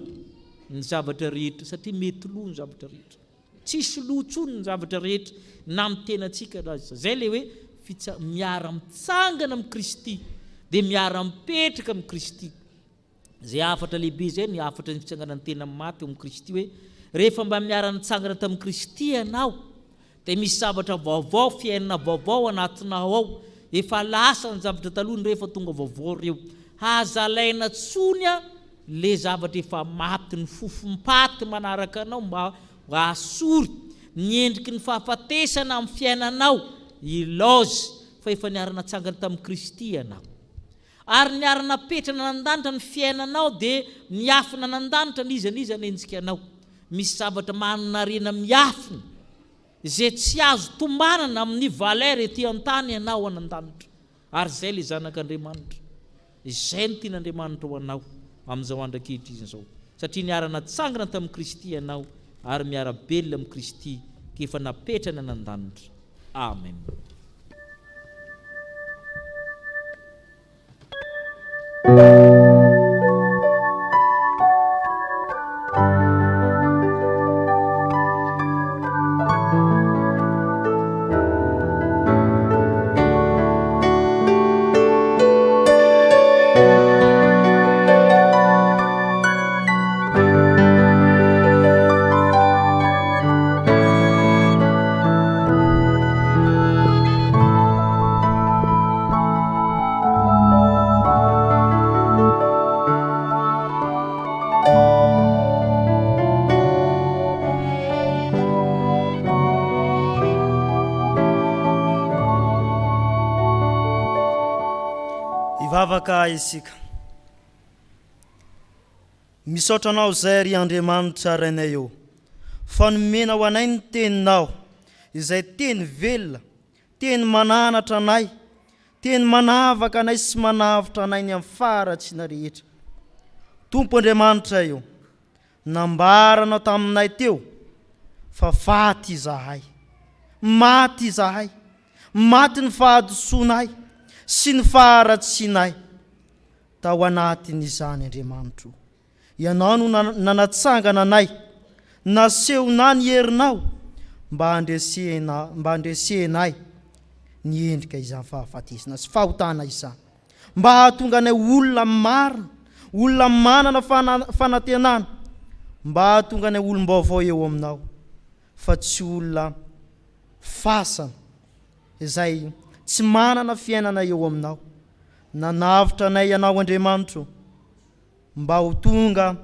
ny zavatra rehetra, satria mety lo ny zavatra rehetra, tsisy lo intsony ny zavatra rehetra, na amin'ny tenantsika na aza, zay le hoe fitsa- miara-mitsangana amin'i Kristy, dia miara-mipetraka amin'i Kristy. Izay hafatra lehibe izay ny hafatra ny fitsanganan'ny tena maty ao amin'i Kristy hoe rehefa mba miara-nitsangana tamin'i Kristy ianao dia misy zavatra vaovao, fiainana vaovao anatinao ao. Efa lasa ny zavatra taloha indreo efa tonga vaovao ireo. Aza alaina tsony le zavatra efa maty, ny fofom-paty manaraka anao mba asory ny endriky ny fahafatesana amin'ny fiainanao, ilaozy fa efa niara-natsangana tamin'i Kristy ianao. Ary niara-napetrana nandanitra ny fiainanao dia miafina nandanitra n'iza n'iza hanenjika anao. Misy zavatra mananarena miafina izay tsy azo tombanana amin'ny valeur ety an-tany ianao any an-danitra. Ary izay ilay zanak'Andriamanitra. Izay no tian'Andriamanitra ho anao amin'izao andro ankehitriny izao. Satria niara-natsangana tamin'i Kristy ianao ary miara-belona amin'i Kristy ka efa napetrany any an-danitra. Amen. Hivavaka isika. Misaotra Anao izay ry Andriamanitra Rainay ô. fa nomena ho anay ny Teninao, izay Teny velona, Teny mananatra anay, Teny manavaka anay sy manavotra anay ny amin'ny faharatsiana rehetra. Tompo Andriamanitray ô, nambaranao taminay teo fa faty izahay. Maty izahay. Maty ny fahadisoanay sy ny faharatsianay. Tao anatin'izany Andriamanitro. Ianao no nanatsangana anay, nasehonà ny herinao mba handresena mba handresenay ny endrika izany fahafatesana sy fahotana izany, mba hahatonga anay olona marina, olona manana fanantenana, mba hahatonga anay olom-baovao eo aminao, fa tsy olona fasana izay tsy manana fiainana eo aminao. Nanavotra anay Ianao Andriamanitro. Mba ho tonga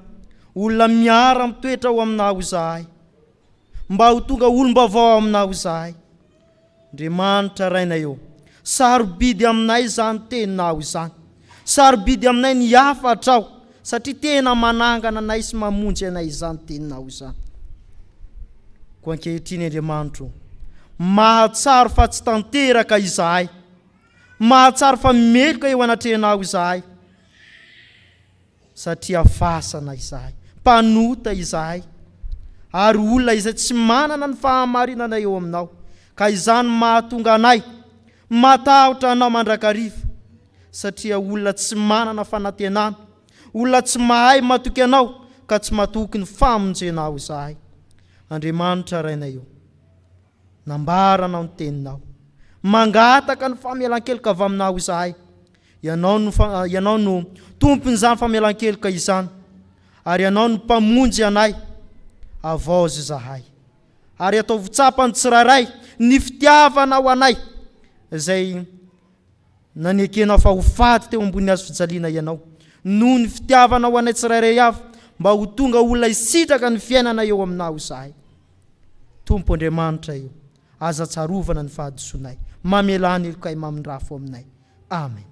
olona miara-mitoetra ao Aminao izahay. Mba ho tonga olom-baovao ao Aminao izahay. Andriamanitra Rainay ô, sarobidy aminay izany Teninao izany. Sarobidy aminay ny hafatrao, satria tena manangana anay sy mamonjy anay izany Teninao izany. Koa ankehitriny, Andriamanitro ô, mahatsaro fa tsy tanteraka izahay. Mahatsaro fa meloka eo anatrehanao izahay, satria fasana izahay, mpanota izahay, ary olona izay tsy manana ny fahamarinana eo aminao, ka izany mahatonga anay matahotra anao mandrakariva, satria olona tsy manana fanantenana, olona tsy mahay matoky anao, ka tsy matoky ny famonjenao izahay. Andriamanitra Rainay ô. Nambaranao ny teninao. Mangataka ny famelan-keloka avy aminao izahay. Ianao no Ianao no Tompon'izany famelan-keloka izany, ary Ianao no Mpamonjy anay. Havaozy izahay, ary ataovy tsapan'ny tsirairay ny fitiavanao anay, izay Nanekenao fa ho faty teo ambonin'ny hazo fijaliana Ianao, noho ny fitiavanao anay tsirairay avy, mba ho tonga olona hisitraka ny fiainana eo Aminao izahay. Tompo Andriamanitray o, aza tsarovana ny fahadisoanay. Mamelà ny helokay mamindrafo aminay. Amen.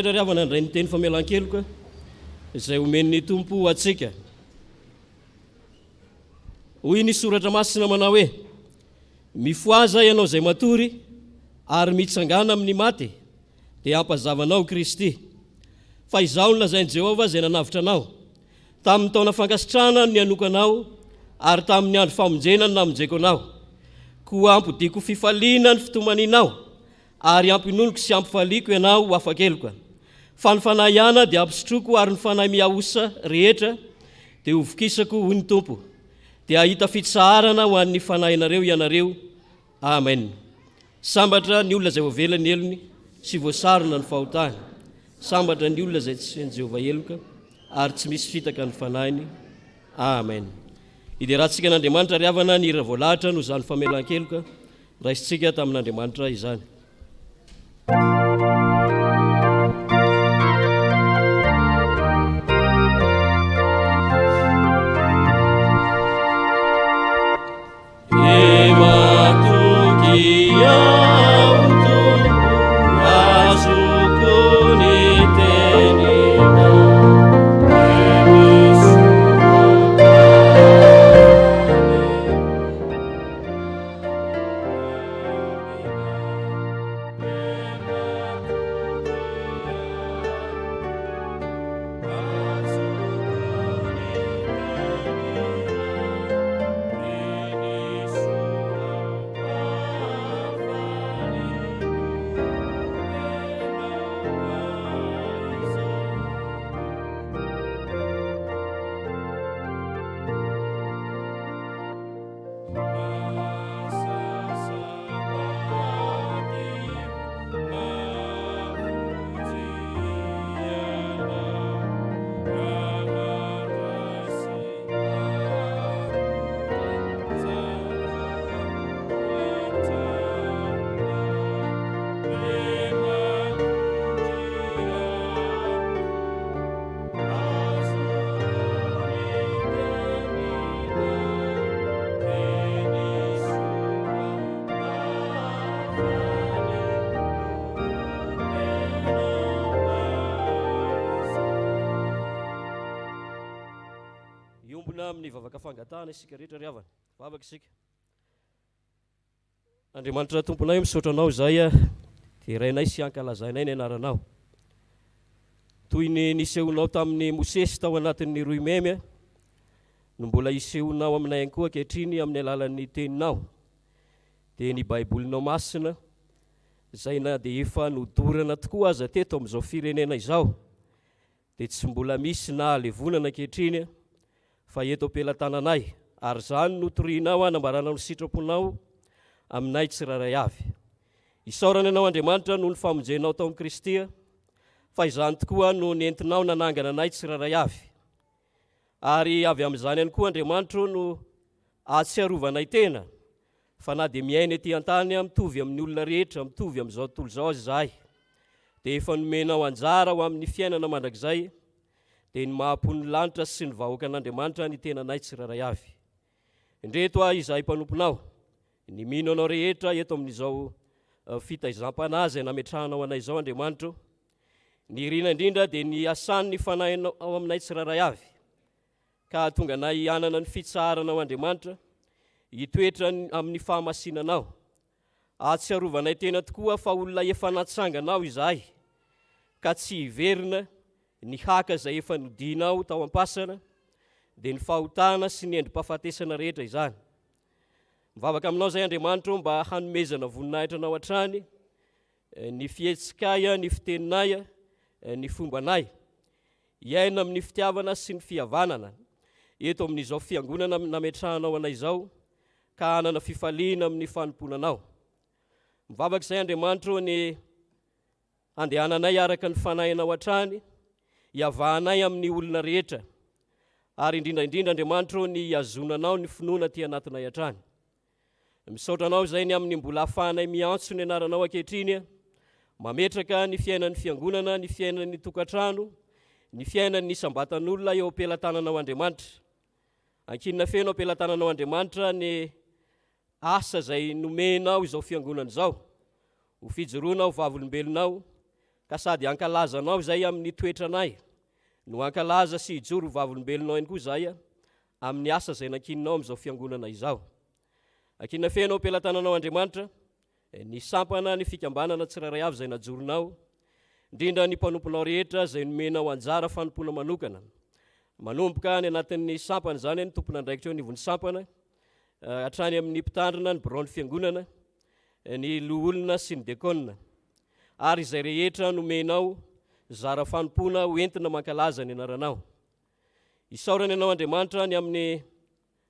Rehetra ry havana handray ny teny famelan-keloka izay omen'ny Tompo ho antsika. Hoy ny soratra masina manao hoe, Mifohaza ianao izay matory ary mitsangàna amin'ny maty. Dia hampazava anao Kristy. Fa Izaho no lazain'i Jehovah izay nanavotra anao. Tamin'ny taona fankasitrahana no nianoako anao, ary tamin'ny andro famonjena no namonjeko anao. Koa hampodiako fifaliana ny fitomanianao, ary hampiononiko sy hampifaliako ianao ho afa-keloka. Fa ny fanahy ihana dia hampisotroiko, ary ny fanahy mihaosa rehetra dia hovokisako, hoy ny Tompo. Dia hahita fitsaharana ho an'ny fanahinareo ianareo. Amen. Sambatra ny olona izay voavela ny helony sy voasarona ny fahotany. Sambatra ny olona izay tsy feno Jehovah heloka ary tsy misy fitaka ny fanahiny. Amen. Hiderantsika an'Andriamanitra ry havana ny hira voalahatra noho izany famelan-keloka raisintsika tamin'Andriamanitra izany. Hiombona amin'ny vavaka fangatahana isika rehetra ry havana. Vavaka isika. Andriamanitra Tomponay, misaotra Anao izahay, derainay sy ankalazainay ny anaranao. Toy ny nisehoanao tamin'i Mosesy tao anatin'ny roimemy, no mbola hisehoanao aminay ihany koa ankehitriny amin'ny alalan'ny teninao, dia ny Baibolinao masina, izay na dia efa nodorana tokoa aza teto amin'izao firenena izao, dia tsy mbola misy nahalevonana ankehitriny fa eto am-pelatananay, ary izany no torianao hanambaranao ny sitraponao aminay tsirairay avy. Isaorana Ianao Andriamanitra noho ny famonjenao tao amin'i Kristy, fa izany tokoa no nentinao nanangana anay tsirairay avy. Ary avy amin'izany ihany koa Andriamanitro no ahatsiarovanay tena fa na dia miaina ety an-tany mitovy amin'ny olona rehetra, mitovy amin'izao tontolo izao aza izahay, dia efa nomenao anjara ho amin'ny fiainana mandrakizay, dia ny maha-mponin'ny lanitra sy ny vahoakan'Andriamanitra ny tenanay tsirairay avy. Indreto aho izahay mpanomponao, ny mino Anao rehetra eto amin'izao fitaizam-panahy izay nametrahanao anay izao, Andriamanitro, ny irina indrindra dia ny hiasan'ny Fanahinao ao aminay tsirairay avy, ka hahatonga anay hanana ny fitsaharana ao Andriamanitra, hitoetra amin'ny fahamasinanao. Ahatsiarovanay tena tokoa fa olona efa natsanganao izahay, ka tsy hiverina ny haka izay efa nodianao tao am-pasana, dia ny fahotana sy ny endri-pahafatesana rehetra izany. Mivavaka aminao izahay Andriamanitra o mba hanomezana voninahitra anao hatrany ny fihetsikay, ny fiteninay, ny fombanay. Hiaina amin'ny fitiavana sy ny fihavanana eto amin'izao fiangonana nametrahanao anay izao ka hanana fifaliana amin'ny fanompoana Anao. Mivavaka izay Andriamanitra ô ny handehananay araka ny Fanahinao hatrany, hiavahanay amin'ny olona rehetra, ary indrindra indrindra Andriamanitra ô ny hihazonanao ny finoana aty anatinay hatrany. Misaotra Anao izay ny amin'ny mbola ahafahanay miantso ny anaranao ankehitriny, mametraka ny fiainan'ny fiangonana, ny fiainan'ny tokantrano, ny fiainan'ny isam-batan'olona eo am-pelatananao Andriamanitra. Ankinina feno am-pelatananao Andriamanitra ny asa izay nomenao izao fiangonana izao, ho fijoroana ho vavolombelonao, ka sady hankalaza Anao izay amin'ny toetranay, no hankalaza sy hijoro ho vavolombelonao ihany koa izahay amin'ny asa izay nankininao amin'izao fiangonana izao. Ankinina feno am-pelatananao Andriamanitra, ny sampana, ny fikambanana tsirairay avy izay najoronao. Indrindra ny mpanomponao rehetra izay nomenao anjara fanompoana manokana. Manomboka any anatin'ny sampana izany, ny tompon'andraikitra eo anivon'ny sampana, hatrany amin'ny mpitandrina, ny biraon'ny fiangonana, ny loholona sy ny dekona, ary izay rehetra nomenao zara fanompoana ho entina mankalaza ny anaranao. Isaorana Ianao Andriamanitra ny amin'ny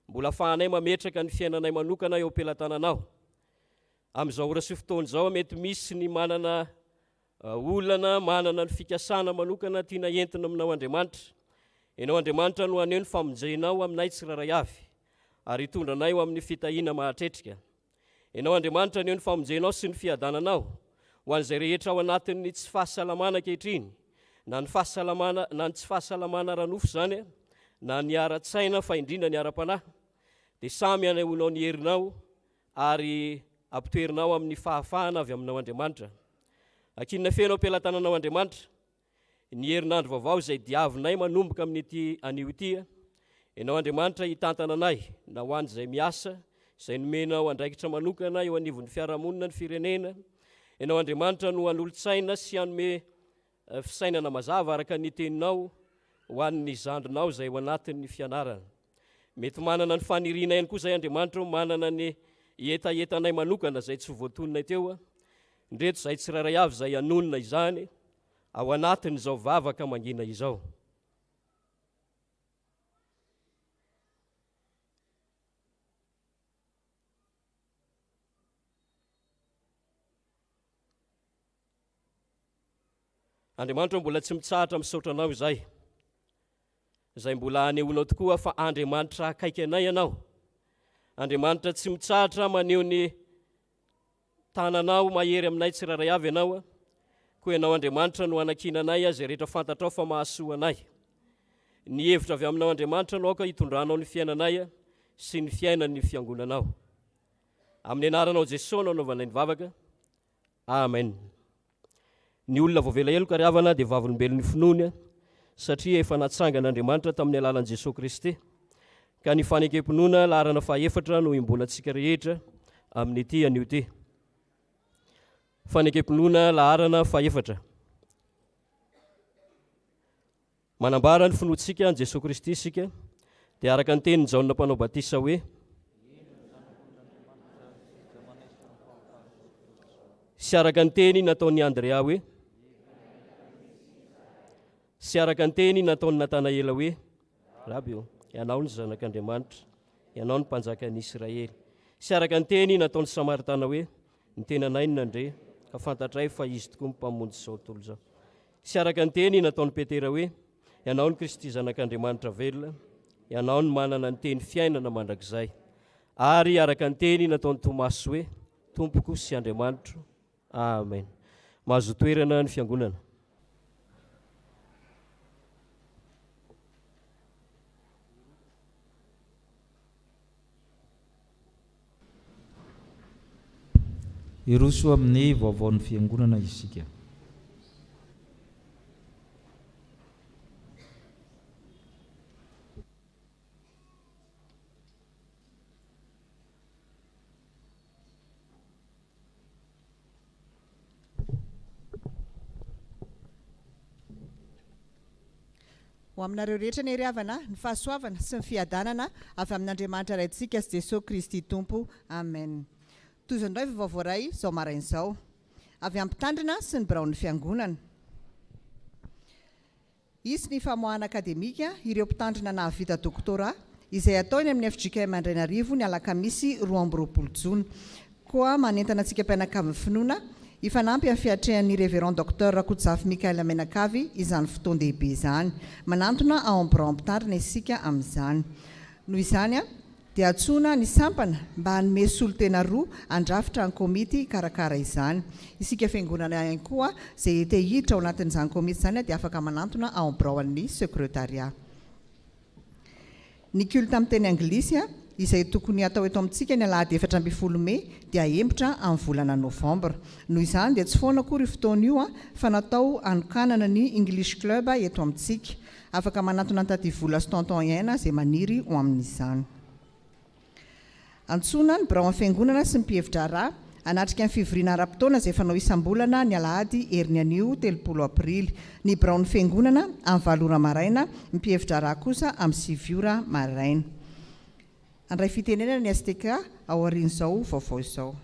mbola afahanay mametraka ny fiainanay manokana eo am-pelatananao. Amin'izao ora sy fotoana izao mety misy ny manana olana, manana ny fikasana manokana tiana entina aminao Andriamanitra. Ianao Andriamanitra no haneho ny famonjenao aminay tsirairay avy ary hitondra anay ho amin'ny fitahiana mahatretrika. Ianao Andriamanitra haneho ny famonjenao sy ny fiadananao ho an'izay rehetra ao anatin'ny tsy fahasalamana ankehitriny, na ny fahasalamana na ny tsy fahasalamana ara-nofo izany, na ny ara-tsaina fa indrindra ny ara-panahy, dia samy hanehoanao ny herinao ary ampitoerinao amin'ny fahafahana avy aminao Andriamanitra. Ankinina feno am-pelatananao Andriamanitra ny herinandro vaovao izay diavinay manomboka amin'ity anio ity. Ianao Andriamanitra hitantana anay na ho an'izay miasa, izay nomenao andraikitra manokana eo anivon'ny fiarahamonina ny firenena. Ianao Andriamanitra no hanolo-tsaina sy hanome fisainana mazava araka ny teninao ho an'ny zandrinao izay ao anatin'ny fianarana. Mety manana ny faniriana ihany koa izay Andriamanitra o, manana ny hetahetanay manokana izay tsy voatononay teo. Ndreto izay tsirairay avy izay hanonona izany ao anatin'izao vavaka mangina izao. Andriamanitra o, mbola tsy mitsahatra misaotra Anao izahay, izay mbola anehoanao tokoa fa Andriamanitra akaiky anay Ianao. Andriamanitra tsy mitsahatra maneho ny tananao mahery aminay tsirairay avy Ianao. Koa Ianao Andriamanitra no anankinanay izay rehetra fantatrao fa mahasoa anay. Ny hevitra avy aminao Andriamanitra no aoka hitondranao ny fiainanay sy ny fiainan'ny fiangonanao. Amin'ny anaranao Jesoa no anaovanay ny vavaka. Amen. Ny olona voavela heloka ry havana dia vavolombelon'ny finoany satria efa natsangan'Andriamanitra tamin'ny alalan'i Jesoa Kristy. Ka ny fanekem-pinoana laharana fahaefatra no iombonantsika rehetra amin'ity anio ity. Fanekem-pinoana laharana fahefatra. Manambara ny finoantsika an'i Jesoa Kristy isika, dia araka ny tenin'i Jaona Mpanao Batisa hoe, Sy araka ny teny nataon'i Andrea hoe, Sy araka ny teny nataon'i Natanaela hoe, Raby ô, Ianao no Zanak'Andriamanitra, Ianao no Mpanjakan'ny Israely. Sy araka ny teny nataon'ny Samaritana hoe, Ny tenanay no nandre, ka fantatray fa Izy tokoa no Mpamonjy izao tontolo izao. Sy araka ny teny nataon'i Petera hoe, Ianao no Kristy Zanak'Andriamanitra velona, Ianao no manana ny teny fiainana mandrakizay. Ary araka ny teny nataon'i Tomasy hoe, Tompoko sy Andriamanitro. Amen. Mahazo toerana ny fiangonana. Hiroso amin'ny vaovaon'ny Fiangonana isika. Ho aminareo rehetra anie ry havana ny fahasoavana sy ny fiadanana avy amin'Andriamanitra Raintsika sy Jesoa Kristy Tompo. Amen. Tohizo indray vaovao voaray izao maraina izao. Avy amin'ny Mpitandrina sy ny biraon'ny Fiangonana. Hisy ny famoahana akademika ireo mpitandrina nahavita doctorat izay hatao eny amin'ny fjkm Andrainarivo ny alakamisy 22 jona. Koa manentana antsika mpianakavin'ny finoana hifanampy amin'ny fiatrehan'ny Révérend Docteur Rakotozafy Michael Menakavy izany fotoan-dehibe izany. Manantona ao amin'ny birao mpitandrina isika amin'izany. Noho izany dia antsoina ny sampana mba hanome solontena roa handrafitra ny komity hikarakara izany. Isika fiangonana ihany koa izay te hiditra ao anatin'izany komity izany dia afaka manantona ao amin'ny biraon'ny secretariat. Ny culte amin'ny teny anglisy izay tokony hatao eto amintsika ny alahady 14 mey dia ahemotra amin'ny volana novambra. Noho izany dia tsy foana akory io fotoana io fa natao hanokanana ny English Club eto amintsika. Afaka manantona an'i Tativola sy Tonton Aina izay maniry ho amin'izany. Antsoina ny biraon'ny fiangonana sy ny mpihevi-draharaha. Hanatrika ny fivoriana ara-potoana izay fanao isam-bolana ny alahady heriny anio 30 aprily. Ny biraon'ny Fiangonana amin'ny valo ora maraina, ny mpihevi-draharaha kosa amin'ny sivy ora maraina. Handray fitenenana ny STK aorian'izao vaovao izao.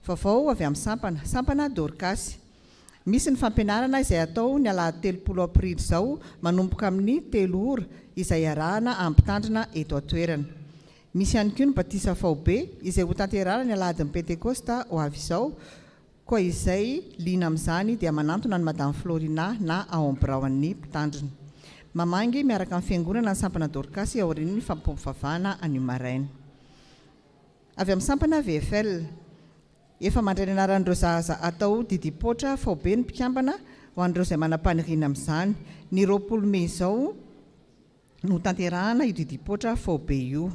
Vaovao avy amin'ny sampana. Sampana Dorkasy. Misy ny fampianarana izay hatao ny alahady 30 aprily izao manomboka amin'ny telo ora izay iarahana amin'ny mpitandrina eto an-toerana. Misy ihany koa ny batisa faobe izay hotanterahina ny alahadin'ny Pentekosta ho avy izao koa izay liana amin'izany dia manantona an'i Madame Florina na ao amin'ny biraon'ny mpitandrina. Mamangy miaraka amin'ny fiangonana ny sampana Dorkasy aorian'ny fampivavahana anio maraina. Avy amin'ny sampana VFL. Efa mandray ny anaran'ireo zaza atao didipoatra faobe ny mpikambana ho an'ireo izay manam-paniriana amin'izany. Ny 20 mey izao no hotanterahana io didipoatra faobe io.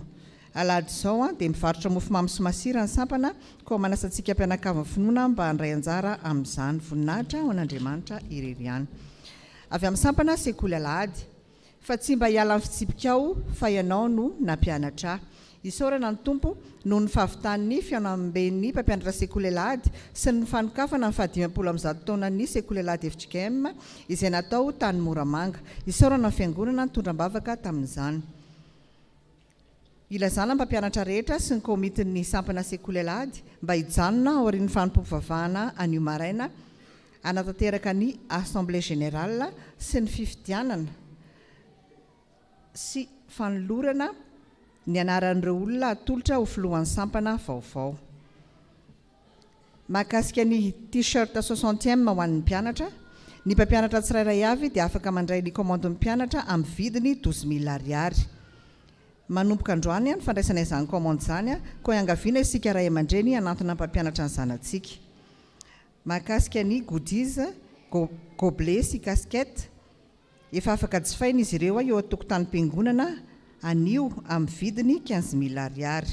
Alahady izao dia mivarotra mofomamy sy masira ny sampana koa manasa antsika mpianakavin'ny finoana mba handray anjara amin'izany. Voninahitra ho an'Andriamanitra irery ihany. Avy amin'ny sampana Sekoly Alahady. Fa tsy mba hiala amin'ny fitsipikao fa ianao no nampianatra ahy. Isaorana ny Tompo noho ny fahavitan'ny fihaonamben'ny mpampianatra sekoly alahady sy ny fanokafana ny faha 150 taonan'ny sekoly alahady fjkm izay natao tany Moramanga. Isaorana ny fiangonana nitondra am-bavaka tamin'izany. Ilazana ny mpampianatra rehetra sy ny komitin'ny sampana sekoly alahady mba hijanona aorian'ny fanompoam-pivavahana anio maraina hanatanteraka ny Assemblée Générale sy ny fifidianana sy fanolorana ny anaran'ireo olona hatolotra ho filohan'ny sampana vaovao. Mahakasika ny T-shirt soixantième ho an'ny mpianatra, ny mpampianatra tsirairay avy dia afaka mandray ny kaomandin'ny mpianatra amin'ny vidiny douze mille ariary. Manomboka androany ny fandraisana izany kaomandy izany, koa iangaviana isika ray aman-dreny hanantona ny mpampianatra ny zanatsika. Mahakasika ny goodies, gobelet sy casquette, efa afaka jifaina izy ireo eo an-tokotanim-piangonana anio amin'ny vidiny 15 000 ariary.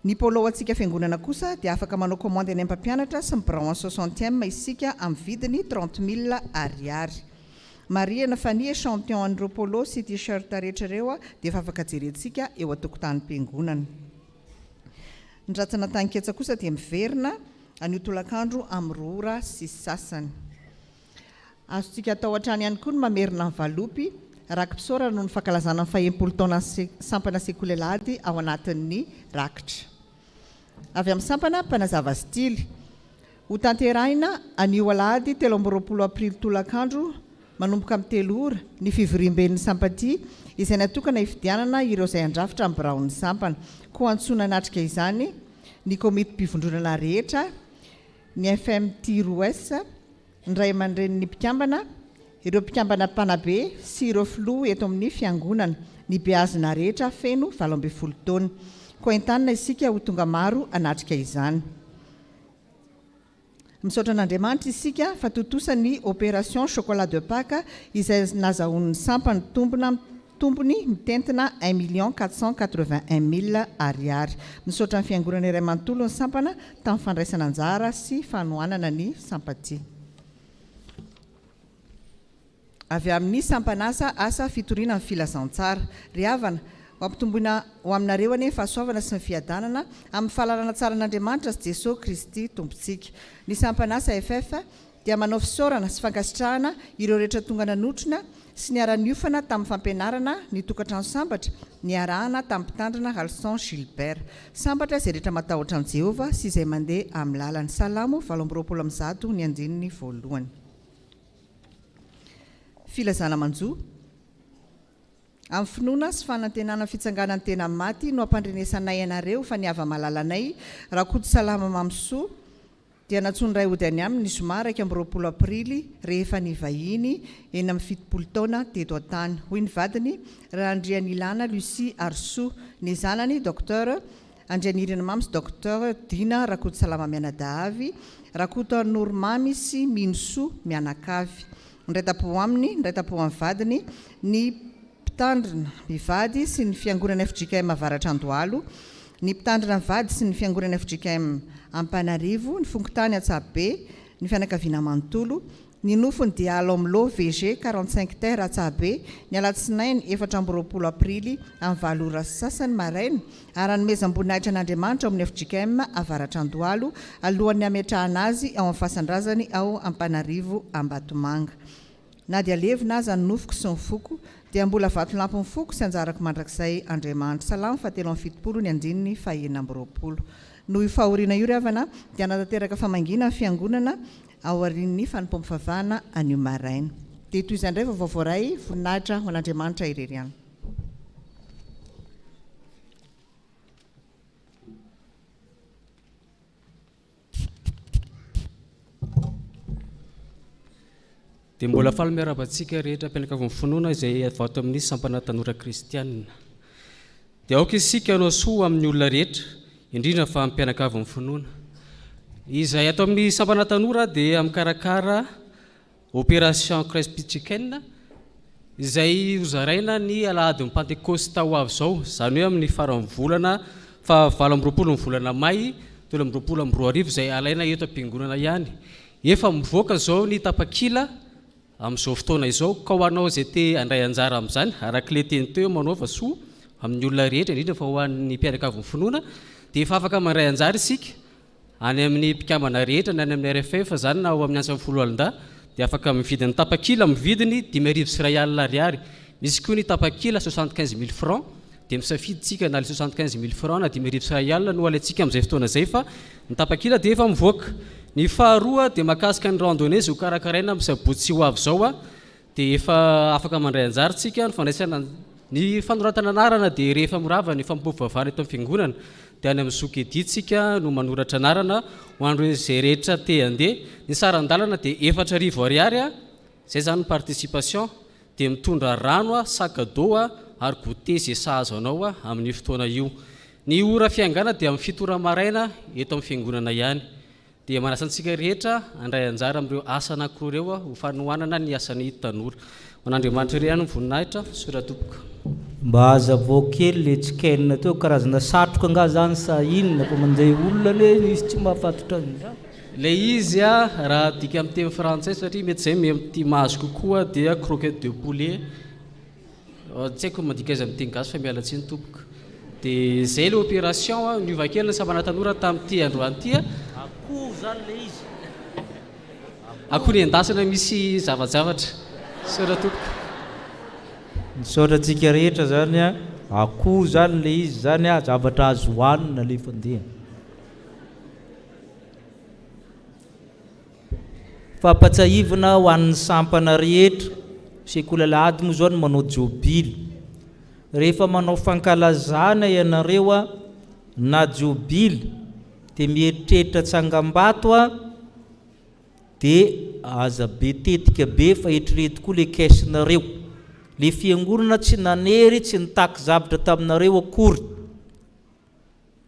Ny polo antsika fiangonana kosa dia afaka manao commande any amin'ny mpampianatra sy ny birao en soixantième isika amin'ny vidiny 30 000 ariary. Marihana fa ny échantillon an'ireo polo sy t-shirt rehetra ireo dia efa afaka jerentsika eo an-tokotanim-piangonana. Ny rantsana Taniketsa kosa dia miverina anio tolakandro amin'ny roa ora sy sasany. Azontsika atao hatrany ihany koa ny mamerina ny valopy raki-pisaorana noho ny fankalazana ny fahenimpolo taonan'ny sampana Sekoly Alahady ao anatin'ny rakitra. Avy amin'ny sampana Mpanazava Stily. Hotanterahina anio alahady 23 aprily tolakandro manomboka amin'ny telo ora ny fivoriamben'ny Sampatia izay natokana hifidianana ireo izay handrafitra ny biraon'ny sampana. Koa antsoina hanatrika izany ny komitim-pivondronana rehetra, ny FMT Roes, ny ray aman-drenin'ny mpikambana, ireo mpikambana mpanabe sy ireo filoha eto amin'ny fiangonana, ny beazina rehetra feno 18 taona. Koa entanina isika ho tonga maro hanatrika izany. Misaotra an'Andriamanitra isika fa tontosa ny Opération Chocolat de Pâques izay nazahoan'ny sampana tombona tombony mitentina un million 481 mille ariary. Misaotra ny fiangonana iray manontolo ny sampana tamin'ny fandraisana anjara sy fanohanana ny Sampatia. Avy amin'ny sampan'asa asa fitoriana ny filazantsara. Ry havana, ho ampitomboina ho aminareo anie ny fahasoavana sy ny fiadanana amin'ny fahalalana tsara an'Andriamanitra sy Jesoa Kristy Tompontsika. Ny sampan'asa FF dia manao fisaorana sy fankasitrahana ireo rehetra tonga nanotrona sy niara-niofana tamin'ny fampianarana ny tokantrano sambatra niarahana tamin'ny mpitandrina Ralson Gilbert. Sambatra izay rehetra matahotra an'i Jehovah sy izay mandeha amin'ny lalany. Salamo 128 ny andininy voalohany. Filazana manjo. Amin'ny finoana sy fanantenana fitsanganan'ny tena maty no ampandrenesanay anareo fa ny hava-malalanay, Rakotosalama Mamisoa, dia nantsoin'ny Ray hody any aminy ny zoma 21 aprily rehefa nivahiny 76 taona teto an-tany, hoy ny vadiny, Randrianilana Lucie Harisoa, ny zanany Docteur Andrianirina Mamy sy Docteur Dina Rakotosalama mianadahy, Rakotoanoro Mamy sy Minosoa mianakavy. Niray tampo aminy, niray tampo amin'ny vadiny, ny mpitandrina mivady sy ny fiangonana fjkm Avaratr'Andohalo, ny mpitandrina mivady sy ny fiangonana fjkm Ampanarivo, ny fokontany Antsahabe, ny fianakaviana manontolo. Ny nofony dia ao amin'ny lot VG 45 ter Atsahabe, ny alatsinainy 24 aprily amin'ny valo ora sy sasany maraina ary hanomezam-boninahitra an'Andriamanitra ao amin'ny fjkm Avaratr'Andohalo alohan'ny hametrahana azy ao amin'ny fasan-drazany ao Ampanarivo Ambatomanga. Na dia levona aza ny nofoko sy ny foko, dia mbola vatolampin'ny foko sy anjarako mandrakizay Andriamanitro. Salamo fahatelo amby 70 ny andininy faha-26. Noho io fahoriana io ry havana, dia hanatanteraka famangiana ny Fiangonana aorian'ny fanompoam-pivavahana anio maraina. Dia toy izay indray vaovao voaray, voninahitra ho an'Andriamanitra irery ihany. Dia mbola faly miarahaba antsika rehetra mpianakavin'ny finoana izay avy ato amin'ny sampana tanora kristianina. Dia aoka isika hanao soa amin'ny olona rehetra, indrindra fa amin'ny mpianakavin'ny finoana. Izay ato amin'ny sampana tanora dia mikarakara Opération Crispy Chicken, izay hozaraina ny alahadin'ny Pantekosta ho avy izao, izany hoe amin'ny faran'ny volana faha 28 ny volana may 2023, izay alaina eto am-piangonana ihany. Efa mivoaka izao ny tapakila amin'izao fotoana izao, ka ho anao izay te handray anjara amin'izany, araka ilay teny teo hoe manaova soa amin'ny olona rehetra, indrindra fa ho an'ny mpianakavin'ny finoana, dia efa afaka mandray anjara isika. Any amin'ny mpikambana rehetra na any amin'ny RFF izany na ao amin'ny antsan'ny foloalindahy dia afaka mividy ny tapakila amin'ny vidiny 1500 ariary. Misy koa ny tapakila 75000 francs dia misafidy tsika na ilay 75000 francs na 1500 no alaintsika amin'izay fotoana izay fa ny tapakila dia efa mivoaka. Ny faharoa dia mahakasika ny randonnée izay hokarakaraina amin'ny sabotsy ho avy izao Dia efa afaka mandray anjara tsika, ny fandraisana ny fanoratana anarana dia rehefa mirava ny fanompoam-pivavahana eto amin'ny fiangonana dia any amin'ny zoky Edith tsika no manoratra anarana ho an'ireo izay rehetra te handeha. Ny saran-dalana dia 4000 ariary, izay izany ny participation, dia mitondra rano, sac à dos ary goûter izay sahaza anao amin'io fotoana io. Ny ora fiaingàna dia amin'ny fito ora maraina eto amin'ny fiangonana ihany. Dia manasa antsika rehetra handray anjara amin'ireo asa anankiroa ireo ho fanohanana ny asan'ny tanora. Ho an'Andriamanitra irery ihany ny voninahitra. Misaotra tompoko. Mba hazavao kely le chicken teo, karazana satroka angaha zany sa inona fa manjay olona anie izy tsy mahafatotra an'izany. Ilay izy raha adika amin'ny teny frantsay satria mety izay mety mahazo kokoa dia croquette de poulet. Tsy haiko ny mandika azy amin'ny teny gasy fa miala tsiny tompoko. Dia izay ilay opération a, niova kely ny sampana tanora tamin'ity androany ity a. Akoho izany ilay izy. Akoho nendasina misy zavajavatra. Misaotra tompoko. Misaotra antsika rehetra zany a, akoho zany le izy zany a, zavatra azo hohanina le fandeha. Fampatsiahivina ho an'ny sampana rehetra, sekoly alahady moa izao no manao jobily. Rehefa manao fankalazana ianareo na jobily dia mieritreritra tsangambato dia aza be tetika be fa eritrereto koa le caisse-nareo. Le fiangonana tsy nanery, tsy nitaky zavatra taminareo akory.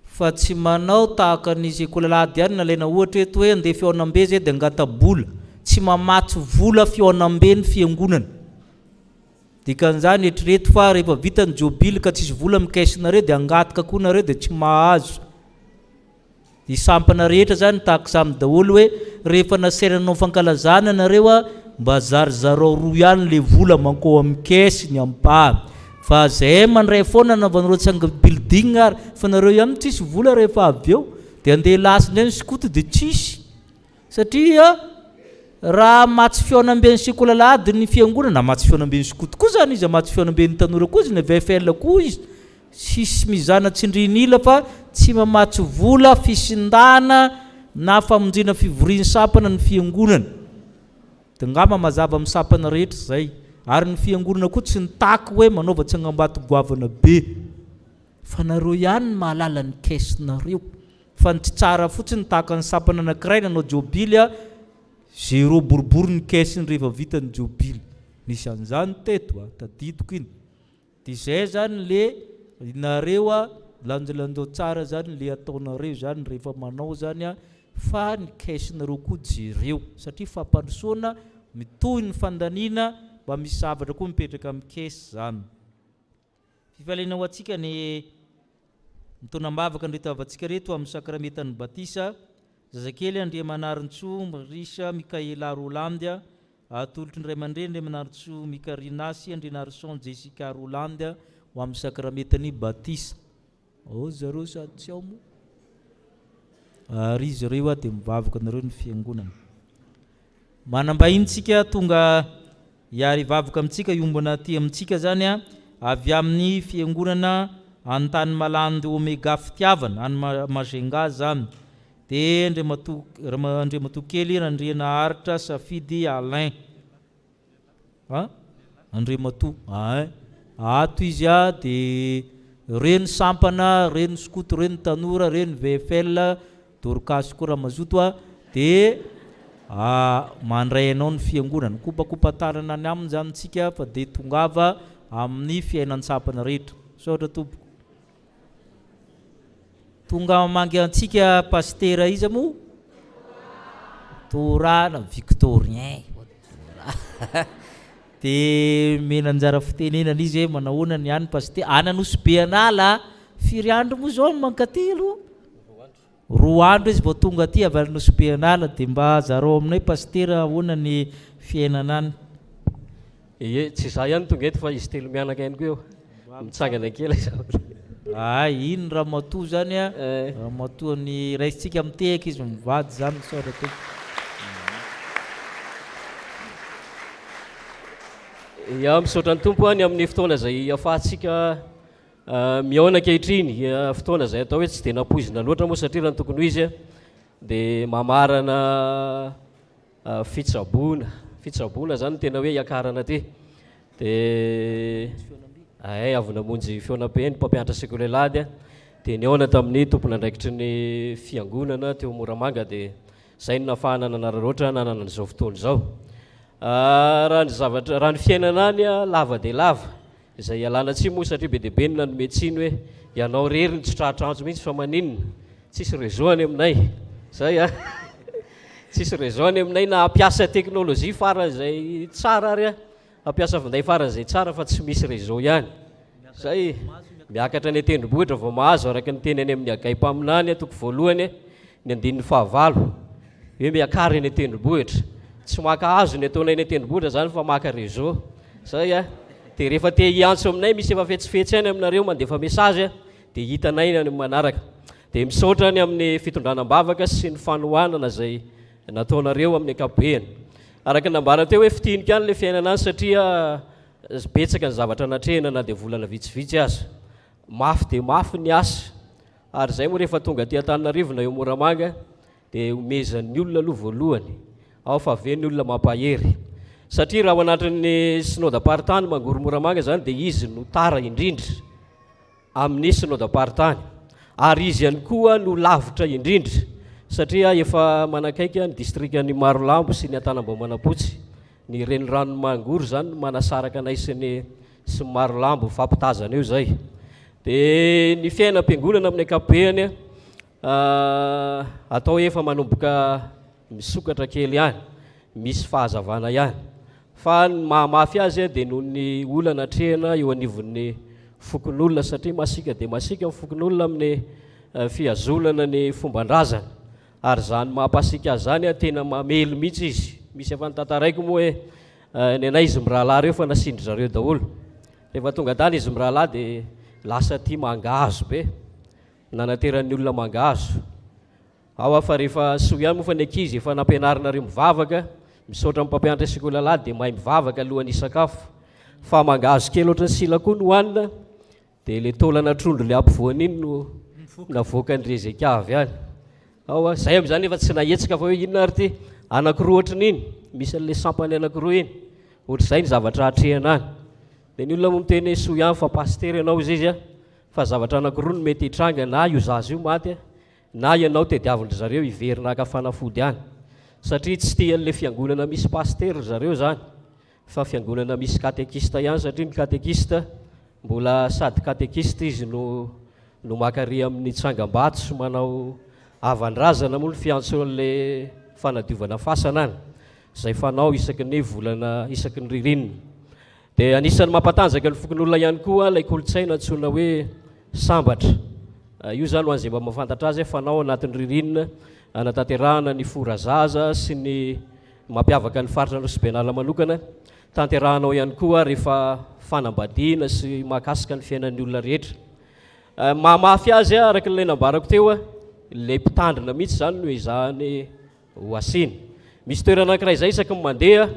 Fa tsy manao tahaka ny sekoly alahady ihany nalaina ohatra eto hoe andeha fihaonambe zay dia angata-bola. Tsy mamatsy vola fihaonambe ny fiangonana. Dikan'izany eritrereto fa rehefa vita ny jobily ka tsisy vola amin'ny caisse-nareo dia hangataka koa nareo dia tsy mahazo. Ny sampana rehetra zany tahaka samy daholo hoe rehefa nasaina nanao fankalazana nareo a mba zarizarao roa ihany le vola mankao amin'ny caisse ny ampahany fa zay mandray foana anaovanareo tsanga building ary fa nareo ihany no tsisy vola rehefa avy eo de andeha lasa indray ny skoto de tsisy satria raha hamatsy fihaonamben'ny sekoly alahady ny fiangonana hamatsy fihaonamben'ny skoto koa zany izy hamatsy fihaonamben'ny tanora koa izy ny VFL koa izy Tsisy mizana tsindrin'ila fa tsy mamatsy vola fisindana na famonjena fivorian'ny sampana ny fiangonana. Dia angamba mazava amin'ny sampana rehetra izay. Ary ny fiangonana koa tsy nitaky hoe manaova tsangambato goavana be. Fa nareo ihany no mahalala ny caisse-nareo. Fa ny tsy tsara fotsiny tahaka ny sampana anankiray nanao jobily a, zéro boribory ny caisse-ny rehefa vita ny jobily. Nisy an'izany teto a, tadidiko iny. De zay zany le nareo a lanjalanjao tsara zany le ataonareo zany rehefa manao zany a fa ny caisse nareo koa jereo satria fampandrosoana mitohy ny fandaniana mba misy zavatra koa mipetraka amin'ny caisse zany. Fifaliana ho antsika ny mitaona am-bavaka an'ireto havantsika ireto amin'ny sakramentan'ny batisa, zazakely Andriamanarintsoa Marisha Mickaela Rolande. Atolotry ny ray aman-dreny Andriamanarintsoa Mikarina sy Andrianarison Jessica Rolande ho amin'ny sakramentan'ny batisa. Ao zareo sady tsy ao moa. Ary izy ireo dia mivavaka anareo ny fiangonana. Manam-bahiny tsika tonga hiary hivavaka amintsika, hiombona aty amintsika zany avy amin'ny fiangonana Antanimalandy Omega Fitiavana any Majunga zany. Dia Andriamatoa Andriamatoa kely Randrianaharitra Safidy Alain. A? Andriamatoa, ein. Ato izy a, dia reny sampana, reny skoto, reny tanora, reny VFL, Dorcas koa raha mazoto a, dia mandray anao ny fiangonana. Mikopakopa-tanana any aminy izany tsika fa dia tongava amin'ny fiainan-tsampana rehetra. Misaotra tompoko. Tonga mamangy antsika Pasitera iza moa? Torana Victorien. Dia omena anjara fitenenana izy hoe manahoana ny any Pasitera. Any Anosibe an'ala, firy andro moa izao no mankaty aloha? Roa andro izy vao tonga aty avy any Anosibe an'ala, dia mba zarao aminay Pasitera ahoana ny fiainana any. Ie, tsy izaho ihany tonga eto fa izy telo mianaka ihany koa eo. Mitsangana kely izao. Hay, iny ramatoa izany a, ramatoa ny raisintsika mitehaka izy mivady izany, misaotra tompoko. Ya, misaotra ny Tompo ny amin'ny fotoana izay ahafahantsika Mihaona ankehitriny, fotoana izay atao hoe tsy dia nampoizina loatra moa satria raha ny tokony ho izy dia mamarana fitsaboana, fitsaboana izany no tena hoe hiakarana aty. Dia ay avy namonjy fihaonambe ny mpampianatra sekoly alahady dia nihaona tamin'ny tompon'andraikitry ny fiangonana teo Moramanga dia izay no nahafahana nanararaotra nanana an'izao fotoana izao. Raha ny zavatra, raha ny fiainana any lava dia lava. Izay ialana tsiny moa satria be dia be ny nanome tsiny hoe ianao irery no tsy tratra antso mihitsy fa maninona? Tsisy réseau any aminay. Zay a! Tsisy réseau any aminay na hampiasa technologie faran'izay tsara ary a, hampiasa finday faran'izay tsara fa tsy misy réseau ihany. Zay, miakatra any an-tendrombohitra vao mahazo araka ny teny any amin'ny Hagay mpaminany toko voalohany ny andininy fahavalo hoe miakara eny an-tendrombohitra. Tsy maka hazo ny ataonay eny an-tendrombohitra zany fa maka réseau. Zay a! Dia rehefa te hiantso aminay misy efa fetsifetsy any aminareo mandefa message dia hitanay any amin'ny manaraka. Dia misaotra ny amin'ny fitondrana am-bavaka sy ny fanohanana izay nataonareo amin'ny ankapobeny. Araka ny nambara teo hoe fintiniko ihany ilay fiainana any satria betsaka ny zavatra natrehina na dia volana vitsivitsy aza. Mafy dia mafy ny asa ary izay moa rehefa tonga aty Antananarivo na eo Moramanga dia omezan'ny olona aloha voalohany, ao fa avy eo ny olona mampahery. Satria raha ao anatin'ny synodam-paritany Mangoro Moramanga izany dia izy no tara indrindra amin'ny synodam-paritany. Ary izy ihany koa no lavitra indrindra satria efa manakaiky ny distrikan'i Marolambo sy ny Antanambao Manampotsy. Ny reniranon'i Mangoro izany no manasaraka anay sy ny sy Marolambo, mifampitazana eo izay. Dia ny fiainam-piangonana amin'ny ankapobeny Atao efa manomboka misokatra kely ihany, misy fahazavana ihany. Fa ny mahamafy azy dia noho ny olana atrehina eo anivon'ny fokonolona satria masiaka dia masiaka ny fokonolona amin'ny fihazonana ny fomban-drazana. Ary izany maha-pasiaka azy izany tena mamely mihitsy izy. Misy efa notantaraiko moa hoe ny anay izy mirahalahy ireo fa nasian-dry zareo daholo. Rehefa tonga tany izy mirahalahy dia lasa tia mangahazo be. Nanateran'ny olona mangahazo. Ao aho fa rehefa soa ihany moa fa ny ankizy efa nampianarinareo mivavaka, misaotra ny mpampianatra sekoly alahady dia mahay mivavaka alohan'ny hisakafo. Fa mangahazo kely ohatran'ny sila koa no hohanina dia ilay taolana trondro ilay ampovoany iny no navoakan'i Rezekia avy any. Ao aho, izay amin'izany efa tsy nahetsika fa hoe inona ary ity? Anankiroa ohatran'iny, misy an'ilay sampany anankiroa iny. Ohatr'izay ny zavatra atrehina any. Dia ny olona moa miteny hoe soa ihany fa pasitera ianao hozy izy a. Fa zavatra anakiroa no mety hitranga na io zaza io maty na ianao tediavin-dry zareo hiverina haka fanafody any. Satria tsy tian'ilay fiangonana misy pasitera ry zareo izany fa fiangonana misy katekista ihany satria ny katekista mbola sady katekista izy no no maka ry amin'ny tsangambato sy manao havan-drazana moa ny fiantsoan'ilay fanadiovana fasana any izay fanao isaky ny volana isaky ny ririnina. Dia anisan'ny mampatanjaka ny fokonolona ihany koa ilay kolontsaina antsoina hoe sambatra. Io izany ho an'izay mba mahafantatra azy, fanao anatin'ny ririnina anatanterahana ny fora zaza sy ny Mampiavaka ny faritra Anosibenala manokana, tanterahana ao ihany koa rehefa fanambadiana sy mahakasika ny fiainan'ny olona rehetra. Mahamafy azy araka ilay nambarako teo, ilay mpitandrina mihitsy izany no ezahany ho asiana. Misy toerana anankiray izay isaky ny mandeha,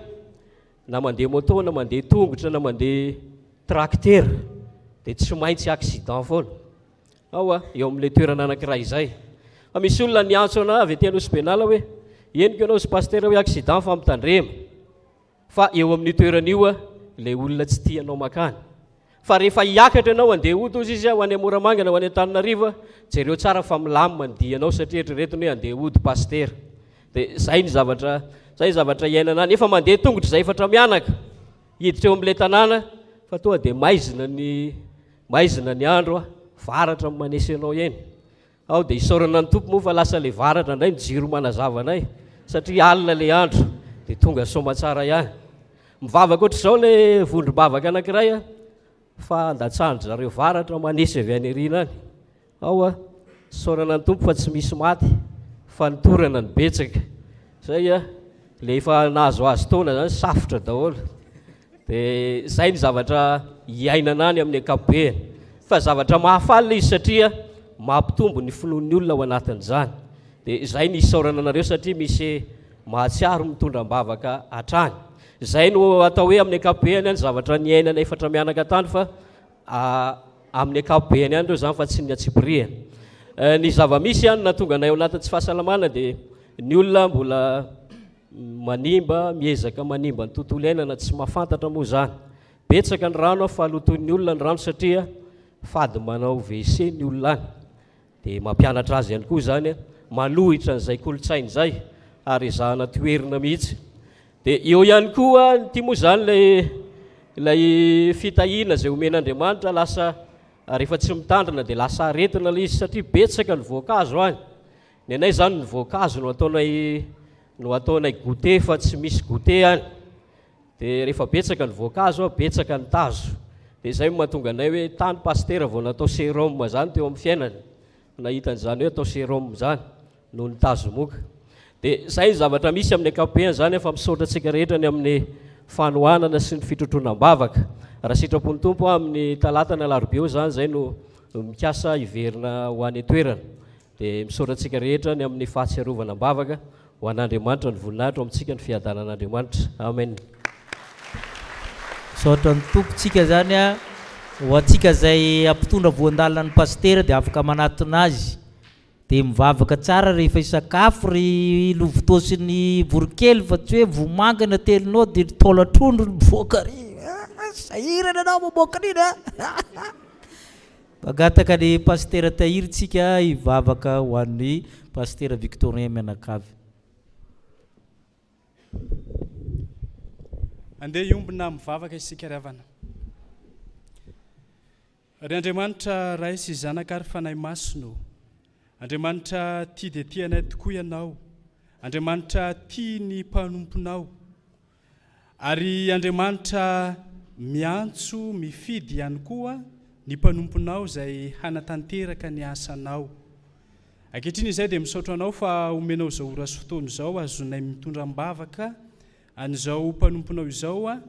na mandeha moto na mandeha tongotra na mandeha tracteur dia tsy maintsy accident foana. Ao a, eo amin'ilay toerana anankiray izay. Fa misy olona niantso anah avy aty Anosibenala hoe, henoko ianao sy pasitera hoe accident fa mitandrema. Fa eo amin'io toerana io a, ilay olona tsy tia anao makany. Fa rehefa hiakatra ianao handeha hody hozy izy a, ho any Moramanga na ho any Antananarivo a, jereo tsara fa milamina ny dianao satria eritreretiny hoe handeha hody pasitera. Dia izay ny zavatra, izay ny zavatra iainana any. Efa mandeha tongotra izay efatra mianaka hiditra eo amin'ilay tanàna fa tonga dia maizina ny Maizina ny andro a, varatra no manesy anao eny. Ao dia isaorana ny Tompo moa fa lasa ilay varatra indray ny jiro manazava anay satria alina ilay andro dia tonga soamatsara ihany. Mivavaka ohatr'izao ilay vondrom-bavaka anankiray a, fa andatsahan-dry zareo varatra manesy avy any aoriana any. Ao a, isaorana ny Tompo fa tsy misy maty fa ny torana no betsaka. Zay a, le efa nahazoazo taona zany safotra daholo. De zay ny zavatra iainana any amin'ny ankapobeny. Fa zavatra mahafaly le izy satria mampitombo ny finoan'ny olona ao anatin'izany. De zay ny isaorana anareo satria misy mahatsiaro mitondra am-bavaka hatrany. Zay no atao hoe amin'ny ankapobeny ny zavatra niainana efatra mianaka tany fa Amin'ny ankapobeny ihany ireo izany fa tsy ny antsipiriany. Ny zava-misy ihany nahatonga anay ao anatin'ny tsy fahasalamana dia ny olona mbola manimba, miezaka manimba ny tontolo iainana, tsy mahafantatra moa izany. Betsaka ny rano fa lotoin'ny olona ny rano satria fady manao WC ny olona any. Dia mampianatra azy ihany koa izany manohitra an'izay kolontsaina izay ary ezahana toherina mihitsy. Dia eo ihany koa, ity moa izany ilay ilay fitahiana izay omen'Andriamanitra lasa rehefa tsy mitandrina dia lasa aretina ilay izy satria betsaka ny voankazo any. Ny anay izany ny voankazo no ataonay no ataonay goûter fa tsy misy goûter any. Dia rehefa betsaka ny voankazo, betsaka ny tazo. Dia izay no mahatonga anay hoe tany pasitera vao natao sérum izany teo amin'ny fiainany. Nahita an'izany hoe atao sérum izany. noho ny tazomoka. Dia izay ny zavatra misy amin'ny ankapobeny izany fa misaotra antsika rehetra ny amin'ny fanohanana sy ny fitrotroana am-bavaka. Raha sitrapon'ny Tompo amin'ny talata na alarobia eo izany izay no mikasa hiverina ho any an-toerana. Dia misaotra antsika rehetra ny amin'ny fahatsiarovana am-bavaka. Ho an'Andriamanitra ny voninahitra, ho amintsika ny fiadanan'Andriamanitra. Amen. Misaotra ny Tompo tsika zany a, ho antsika zay mpitondra voan-dalana ny pasitera dia afaka manatona azy Dia mivavaka tsara rehefa hisakafo ry lovitô sy ny voronkely fa tsy hoe vomanga ny atelinao dia ny taolan-trondro no mivoaka ary ah, sahirana ianao mamoaka an'iny a! Mangataka ny Pasitera Tahiry tsika hivavaka ho an'ny Pasitera Victorien mianakavy. Andeha hiombona mivavaka isika ry havana. Ry Andriamanitra Ray sy Zanaka ary Fanahy Masina ô, Andriamanitra tia dia tia anay tokoa Ianao, Andriamanitra tia ny mpanomponao, ary Andriamanitra miantso, mifidy ihany koa ny mpanomponao izay hanatanteraka ny asanao. Ankehitriny izay dia misaotra Anao fa omenao izao ora sy fotoana izao azonay mitondra am-bavaka an'izao mpanomponao izao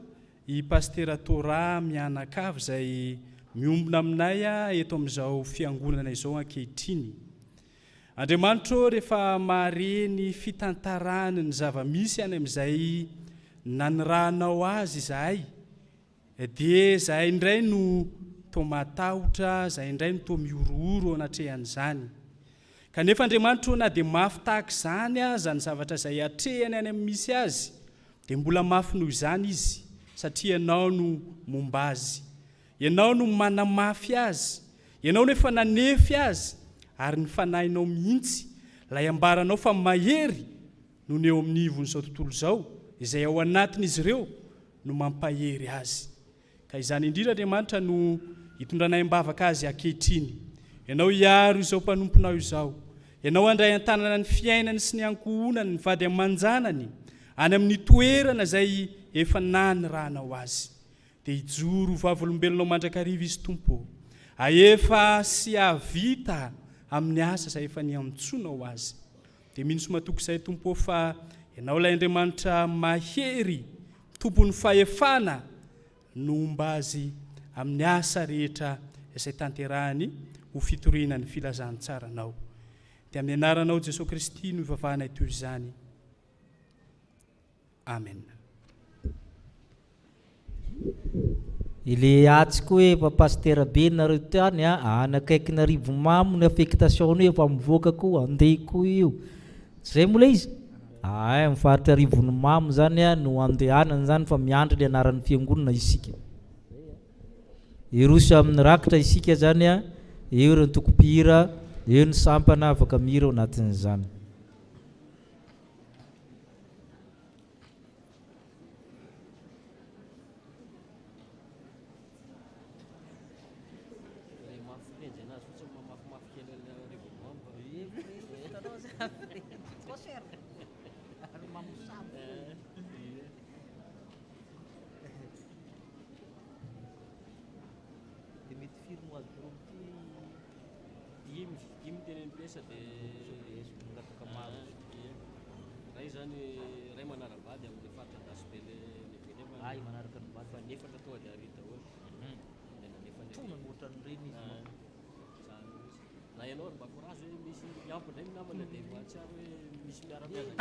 I Pasitera Torah mianakavy izay miombona aminay eto amin'izao fiangonana izao ankehitriny. Andriamanitra ô, rehefa mahare ny fitantarany ny zava-misy any amin'izay nanirahanao azy izahay, dia izahay indray no toa matahotra, izahay indray no toa mihorohoro eo anatrehan'izany. Kanefa Andriamanitra ô, na dia mafy tahaka izany aza ny zavatra izay atrehany any amin'ny misy azy, Dia mbola mafy noho izany izy, satria Ianao no momba azy. Ianao no manamafy azy. Ianao no efa nanefy azy, ary ny Fanahinao mihitsy, ilay ambaranao fa mahery noho ny eo amin'ny ivon'izao tontolo izao, izay ao anatin'izy ireo, no mampahery azy. Ka izany indrindra, Andriamanitra, no itondranay am-bavaka azy ankehitriny. Ianao hiaro izao mpanomponao izao. Ianao handray an-tanana ny fiainany sy ny ankohonany, ny vady aman-janany, any amin'ny toerana izay efa nanirahanao azy. Dia hijoro ho vavolombelonao mandrakariva izy, Tompo ô. Hahefa sy hahavita amin'ny asa izay efa niantsoanao azy. Dia mino sy matoky izahay Tompo ô fa Ianao ilay Andriamanitra mahery, Tompon'ny fahefana no homba azy amin'ny asa rehetra izay tanterahany ho fitoriana ny filazantsaranao. Dia amin'ny anaranao Jesoa Kristy no ivavahanay toy izany. Amen. Ilay atsy koa efa pasitera be nareo tany a, any akaikin'Arivomamo ny affectation-nao efa mivoaka koa, andeha koa io. Tsy zay moa ilay izy? Ay, amin'ny faritra Arivonimamo zany a no andehanana zany fa miandry ilay anaran'ny fiangonana isika. Hiroso amin'ny rakitra isika zany a, eo ireo antoko mpihira, eo ny sampana afaka mihira ao anatin'izany. Dimy, dimy teny M-Pesa dia Ray zany, ray manara-bady amin'ny faritra Andasibe le lehibe nefa Ay, manaraka ny vady. Fa ny efatra tonga dia ary daholo. Dia nalefa ny Tonga ny ohatran'ireny izy Ah, zany mihitsy. Na ianao ary mba courage hoe misy miampy indray ny namana dia mahatsiaro hoe misy miara-miasa.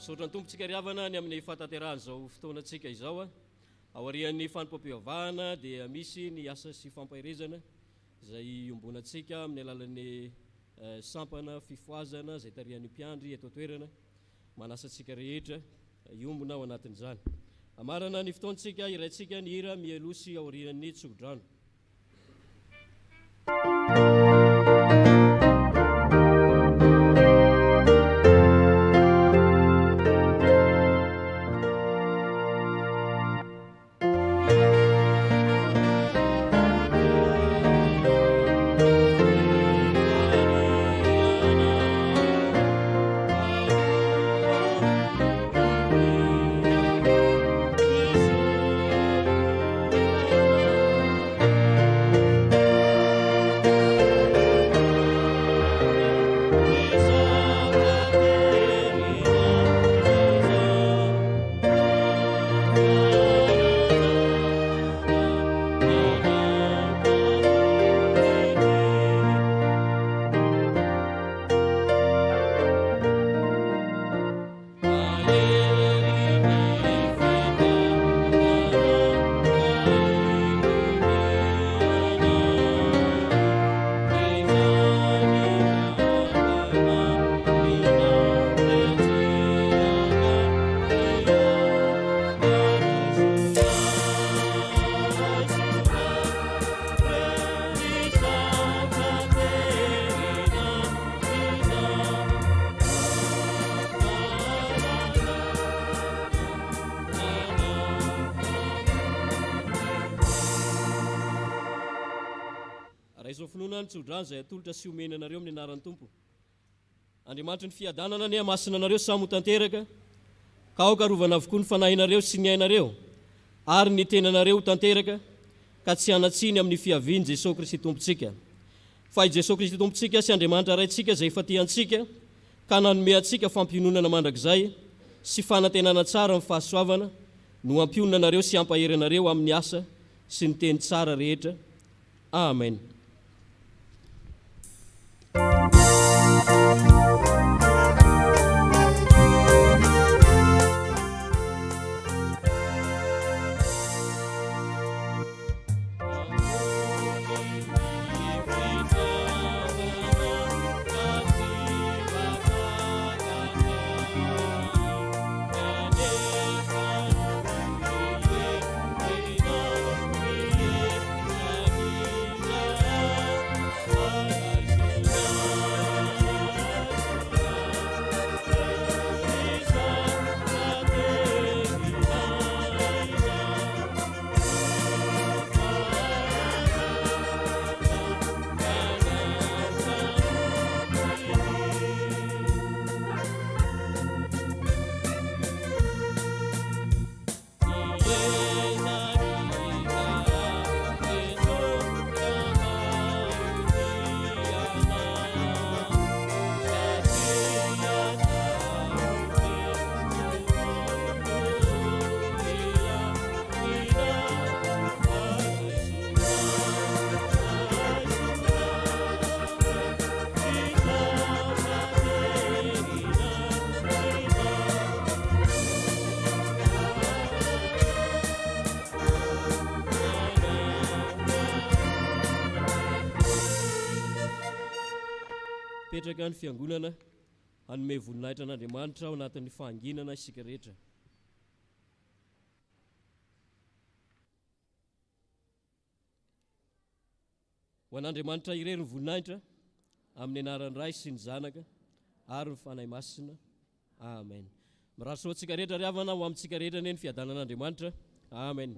Misaotra ny Tompo tsika ry havana ny amin'ny fahatanterahan'izao fotoanantsika izao. Aorian'ny fanompoam-pivavahana dia misy ny asa sy fampaherezana izay iombonantsika amin'ny alalan'ny sampana fifohazana izay tarihan'ny mpiandry eto an-toerana. Manasa antsika rehetra hiombona ao anatin'izany. Hamarana ny fotoantsika hiraintsika ny hira mialoha sy aorian'ny tsodrano. Raiso finoana ny tsodrano izay atolotra sy omena anareo amin'ny anaran'ny Tompo. Andriamanitry ny fiadanana anie hamasina anareo samy ho tanteraka, ka aoka harovana avokoa ny fanahinareo sy ny ainareo ary ny tenanareo ho tanteraka, ka tsy hanan-tsiny amin'ny fiavian'i Jesoa Kristy Tompontsika. Fa i Jesoa Kristy Tompontsika sy Andriamanitra Raintsika izay efa tia antsika ka nanome antsika fampiononana mandrakizay sy fanantenana tsara amin'ny fahasoavana no hampionona anareo sy hampahery anareo amin'ny asa sy ny teny tsara rehetra. Amen. Mipetraka ny Fiangonana hanome voninahitra an'Andriamanitra ao anatin'ny fahanginana isika rehetra. Ho an'Andriamanitra irery ny voninahitra, amin'ny anaran'ny Ray sy ny Zanaka ary ny Fanahy Masina. Amen. Mirary soa antsika rehetra ry havana, ho amintsika rehetra anie ny fiadanan'Andriamanitra. Amen.